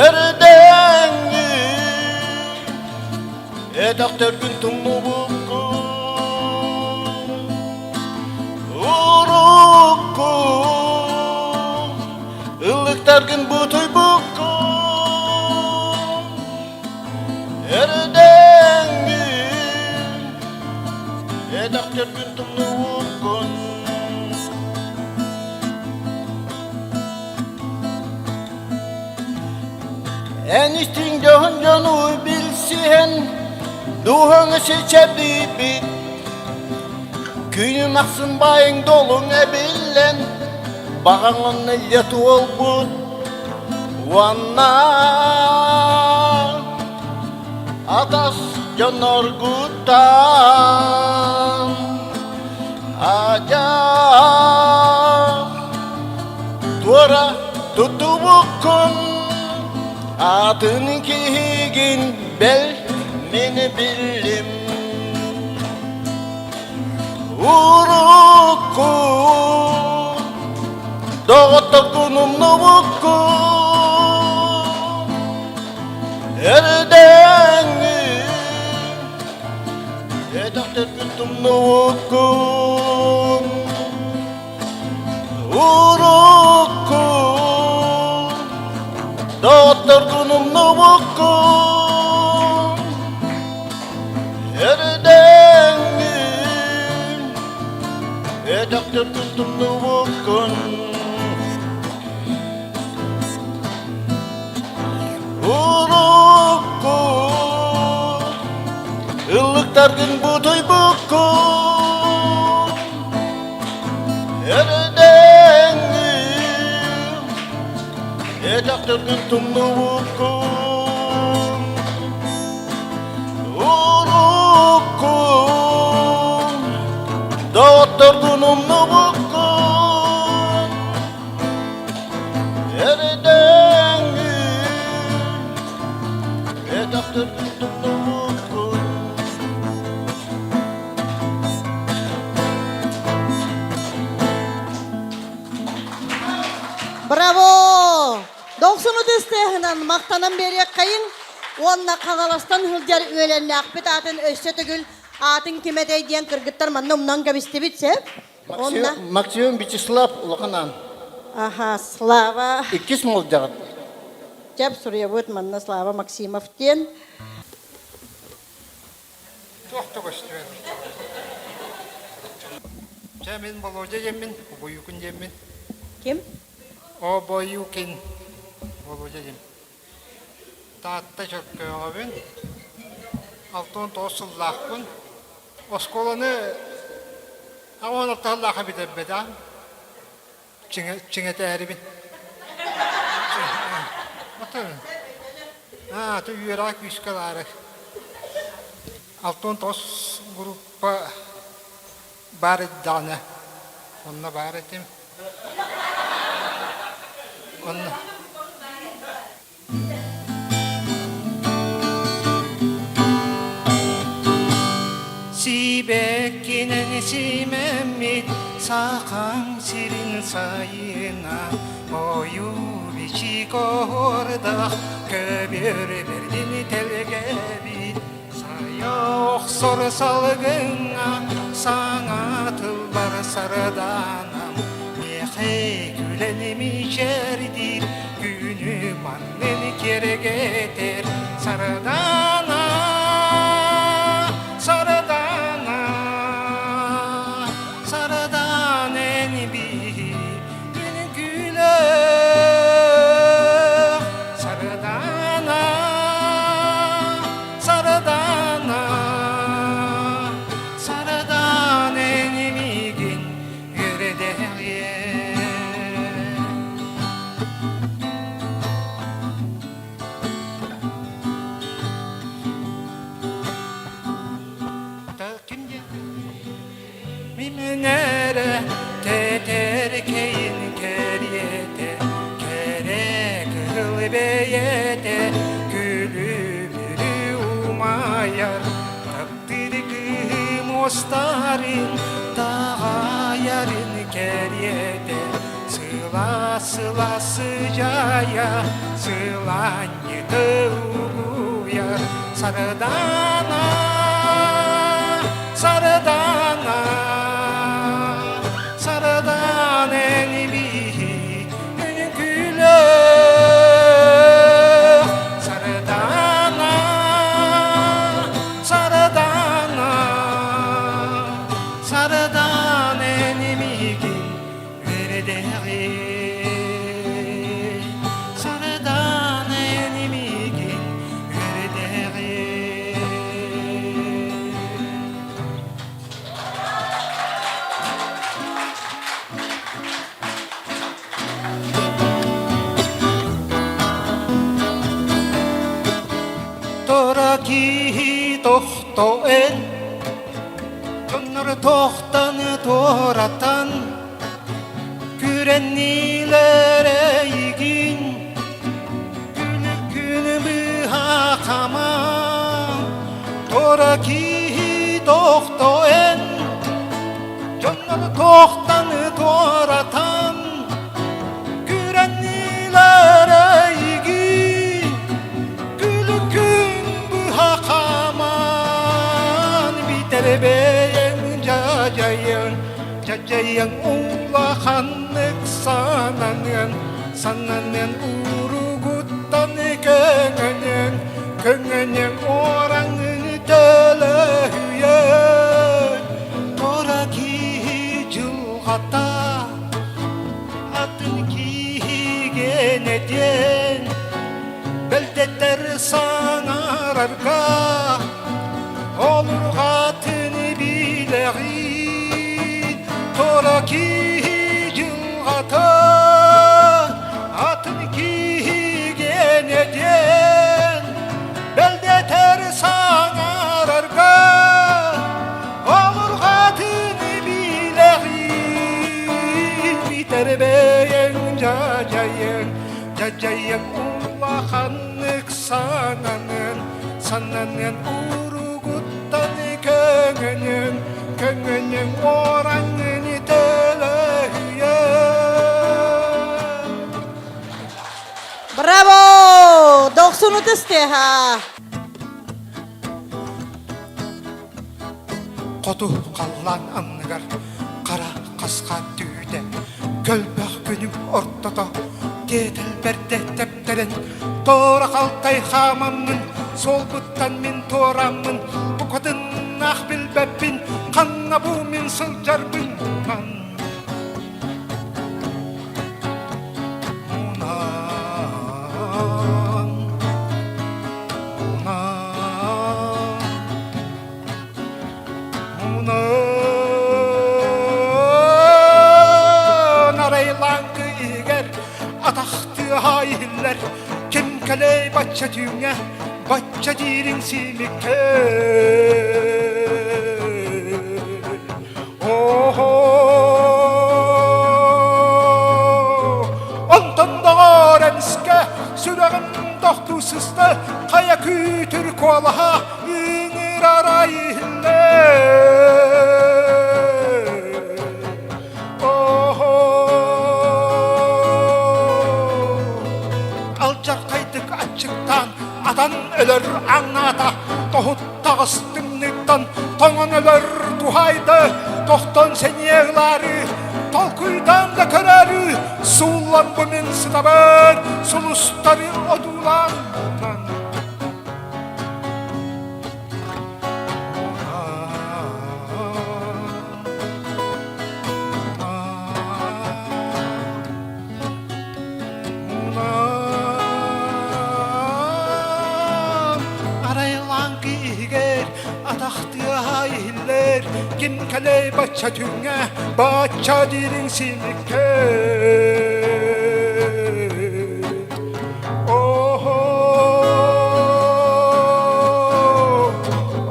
Эрдэҥҥи өтөхтөргүн тумнубуккун Урукку ыллыктаргын бутуйбуккун Эрдэҥҥин өтөхтөргүн тумнубуккун Эн истиҥ дьоһун дьону билсиһэн, дууһаҥ сичэбийбит. Күнүм ахсын баайыҥ долуҥ эбиллэн, баҕаҥ онно илдьэ туолбут. Уонна атас дьонноргуттан адьас туора туттубуккун атын киһигин бэл мин биллим урукку доҕотторгун умнубуккун эрдэҥҥи Этэхтэргин тумнубуккун урукку доҕотторгун умнубуккун эрдэҥҥин этэхтэргин тумнубуккун Урукку ыллыктаргын бутуйбуккун Эрдэҥҥин этэхтэргин тумнубуккун Урукку доҕотторгун умнубуккун Эрдэҥҥин этэхтэргин тумнубуккун Браво! Дохсуну тыстыаһынан махтанан биэриэххэйиҥ уонна Хаҥаластан сылдьар үөлэннээхпит аатын өссө төгүл аатын ким этэй диэн кыргыттар манна умнан кэбистибит сөп? Онно Максим Вячеслав улахан аан. Аха, Слава. Иккис молдьаҕыт. Чап суруйабыт манна Слава Максимов диэн. Туох да көстүбэт. Чэ, мин Володя диэммин, Обоюкин диэммин. Ким? Обоюкин. Володя диэн. Таатта Чөркөөҕөбүн. 69 сыллаахпын. Оскуоланы аҕыс ортоһуллаахха бүтэрбэтэх. Чиҥэтээрибин. Аа, то үөрэҕэ күүскэ ылаары. 69 группа баар даҕаны онно баар этим. Онно Сибэккинэн симэммит сахаҥ сирин сайына ойуу бичик оһуордах көбүөр бэрдин тэлгэбит сайа охсор салгыҥҥа саҥа тыллар сардаанам миэхэ күлэн мичээрдиир күнү маннын киэргэтэр Сардаана Сардаана Сардаана эн биһи күн күлэр Сардаана Сардаана Сардаана эн миигин үөрдэҕиэ Мимнэрэ тэтэркэйин кэриэтэ кэрэ кыһыл бэйэтэ күлүмүрү умайар таптыыр кыыһым уостарын таҕайарын кэриэтэ Сыла-сыла сыдьаайа, сылаанньыты угуйар Сардаана, Сардаана, Сардаана эн биһи үҥкүүлээх Сардаана, Сардаана, Сардаана эн миигин үөрдэҕи Сардаана эн миигин. тохто эн Дьоннору тохтаны туоратан Күрэннилэр эйигин Күнү күнү быһа хаман Туора киһи тохто эн Дьоннору тохтаны туоратан Күрэннилэр эйигин Күлүкүн быһа хааман Бүтэр бэйэҥ дьадьайан Дьадьайан улаханнык сананыан Сананыан уругуттан көҥөнүөн Көҥөнүөн уораҥын төлөһүйэн Тура киһи дьылҕата Атын киһигэ диэн Бэлдэтэр саҥарарга Олурҕатын билэҕин Тура киһи дьылҕата Атын киһигэ диэн Бэлдэтэр саҥарарга Олурҕатын билэҕин Бүтэр бэйэҥ дьадьайыҥ Дьадьайыҥ улаханнык сананын Сананын уругуттан көҥөнүн Көҥөнүн уораҥын төлөһүйэн Браво! Дохсуну тыстыха! Хоту халлаан анныгар хара хасха түүтэ көлбөх күнүм ортото тиэтэл бэрдэ тэптэрэн туора халтай хаамаммын суолбуттан мин туораммын букатыннаах билбэппин ханна бу мин сылдьарбын Мунан, мунан, мунан арайлаҥкы иһигэр атах тыаһа иһиллэр ким кэлэй бачча түүҥҥэ бачча диирин сиимиккэ Онтон доҕоор эмискэ сүрэҕим тохтуу сыста, хайа күүтүр куолаһа ыҥырара иһиллэ. Алдьархайдык аччыктаан атан өлөр аҥаата тоһуттаҕас тымныыттан тоҥон өлөр туһаайда тохтон сэниэ ылаары толкуйдаан да көрөөрү сууллан бу мин сытабын сулустары одуулаан Арайлаан киһигэр атах тыаһа иһиллэр ким кэлэй бачча түҥҥэ бачча дириҥ симиккэ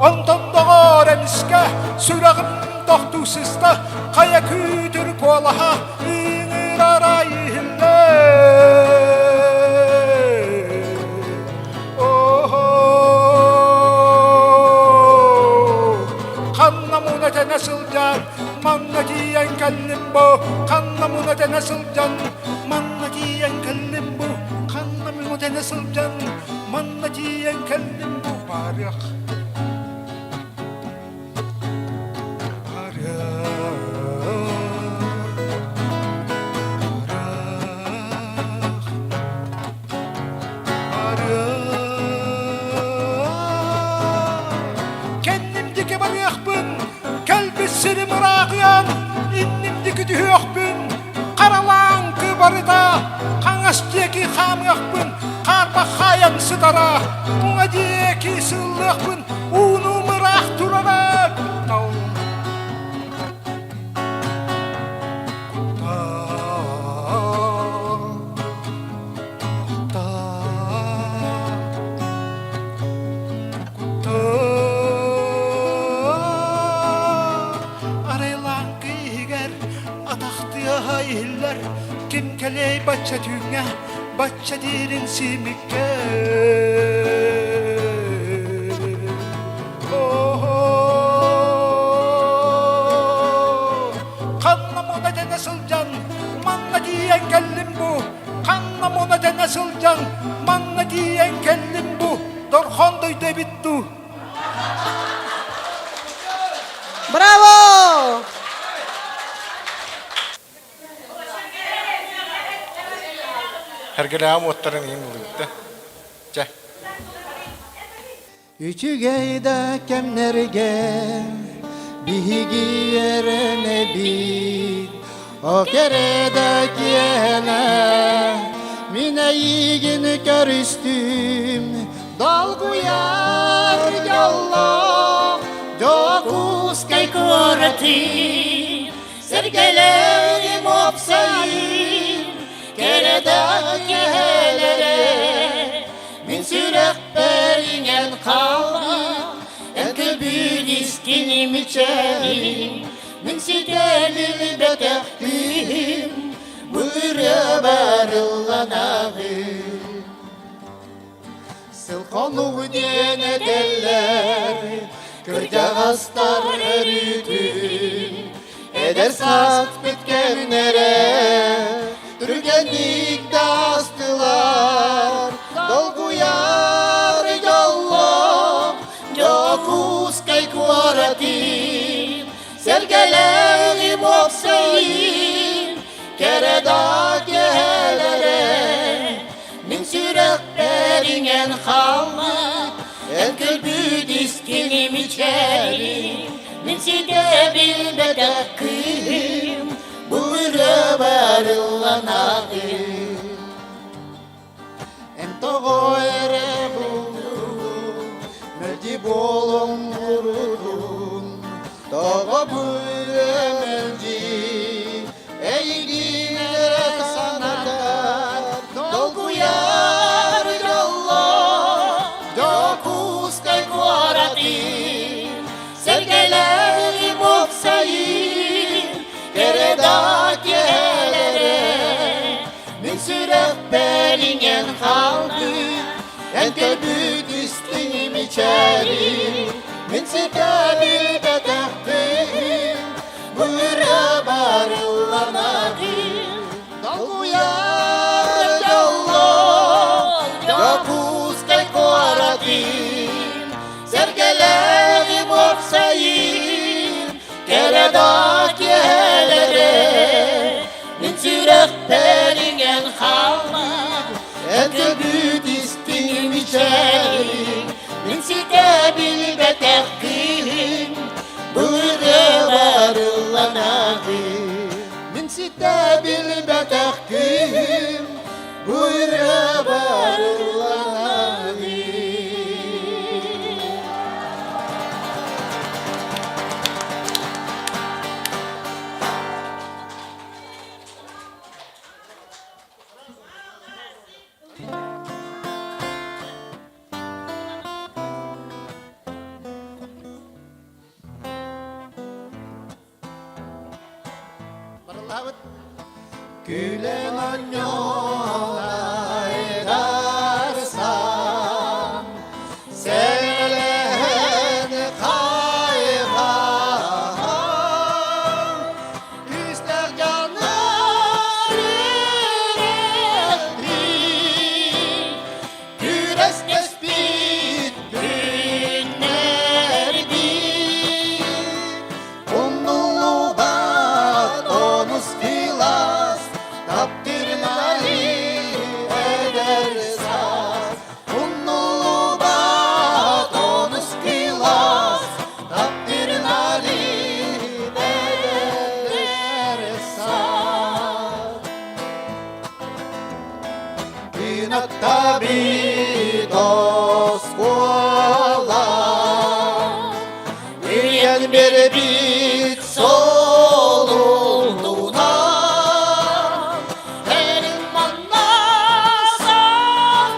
Онтон доҕоор эмискэ сүрэҕим тохтуу сыста хайа күүтүр куолаһа ыҥырара иһиллэ Ханна муна тэнэ сылдьан манна тиийэн кэллим бу ханна муна тэнэ сылдьан манна тиийэн кэллим бу ханна муна тэнэ сылдьан манна тиийэн кэллим бу барыах Кэнним диэки барыахпын, кэлбит сирим ырааҕыан, инним диэки түһүөхпүн, харалаан кыбарыта, хаҥас диэки хаамыахпын, хаарбах хаайан сытара, уҥа диэки сыллыахпын, ууну мыраах турара куттал куттал куттал. иһиллэр, ким кэлиэй бачча түүҥҥэ, бачча диирин симиккэ. Ханна муна тэнэ сылдьан, манна тиийэн кэллим бу, ханна муна тэнэ сылдьан, манна тиийэн кэллим бу, дорхон дойду эбит дуу. Браво! Эргэлээҕим уоттарын иһин ылыытта. Чэ. Үчүгэй да кэмнэргэ биһиги эрэнэбит, о кэрэ да киэһэлэ мин эйигин көрүстүм, долгуйар дьоллоох Дьокуускай куоратын сэргэлэрим уопсайын кэрэ да киэһэлэрэ Мин сүрэхпэр иҥэн хаалбыт эн көбүүн истиҥ мичээрин Мин ситэ билбэтэх күүһүм бу ырыа барылланаҕын Сыл хонук диэн этэллэр кырдьаҕастар өрүүтүн Эдэр сааспыт кэмнэрэ түргэнник да астылар, долгуйар дьоллоох Дьокуускай куоратын сэргэлэҕим уопсайын кэрэ да киэһэлэрэ мин сүрэхпэр иҥэн хаалбыт эн көлбүт истиҥ мичээрин Мин ситэ билбэтэх кыыһым бу ырыа барылланаҕын. Эн тоҕо эрэ булдугун, мэлдьи буолуҥ урутун, тоҕо бу ырыа мэлдьи эйигин эрэ санатар, долгуйар дьоллоох Дьокуускай куоратын Сэргэлэрим уопсайын кэрэ да киэһэлэрэ Мин сүрэхпэр иҥэн хаалбыт эн көрбүт истиҥ мичээрин Мин ситэ билбэтэхпин бу ырыа барылланарын Долгуйар дьоллоох Дьокуускай куоратын Сэргэлээҕим уопсайын кэрэ да киэһэлэрэ Мин сүрэхпэр иҥэн хаалбыт эн көбүт истиҥ мичээрин Мин ситэ билбэтэх кыыһым бу ырыа барылланаҕын Мин ситэ билбэтэх кыыһым бу ырыа барылланаҕын Барыллаабыт. Күлэн оонньоон сэлэһэн хайҕаан Күүстээх дьоннор үрэхтиин Күрэстэспит күннэрбит Умнуллубат онус кылаас таптырмали эдэр саас Умнуллубат онус кылаас таптырмали эдэр саас Кынаттабит оскуола Үйэн бербит солунунан Эрин манна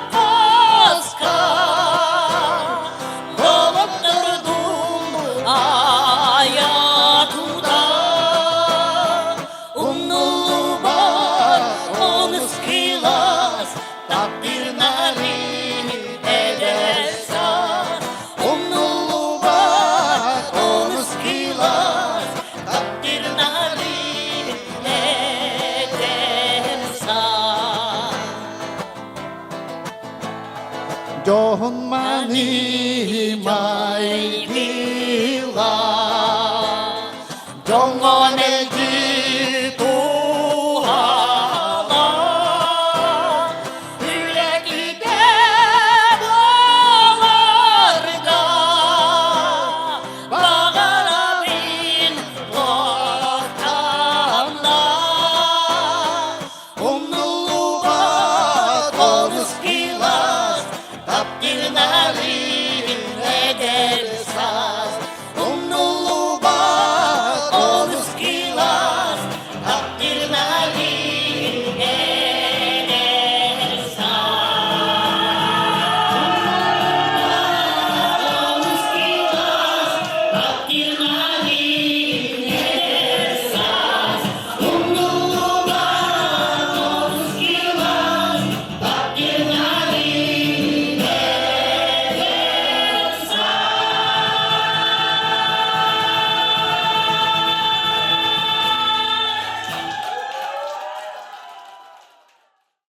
саппаска Долоттурдум айа тутан Умнуллубат.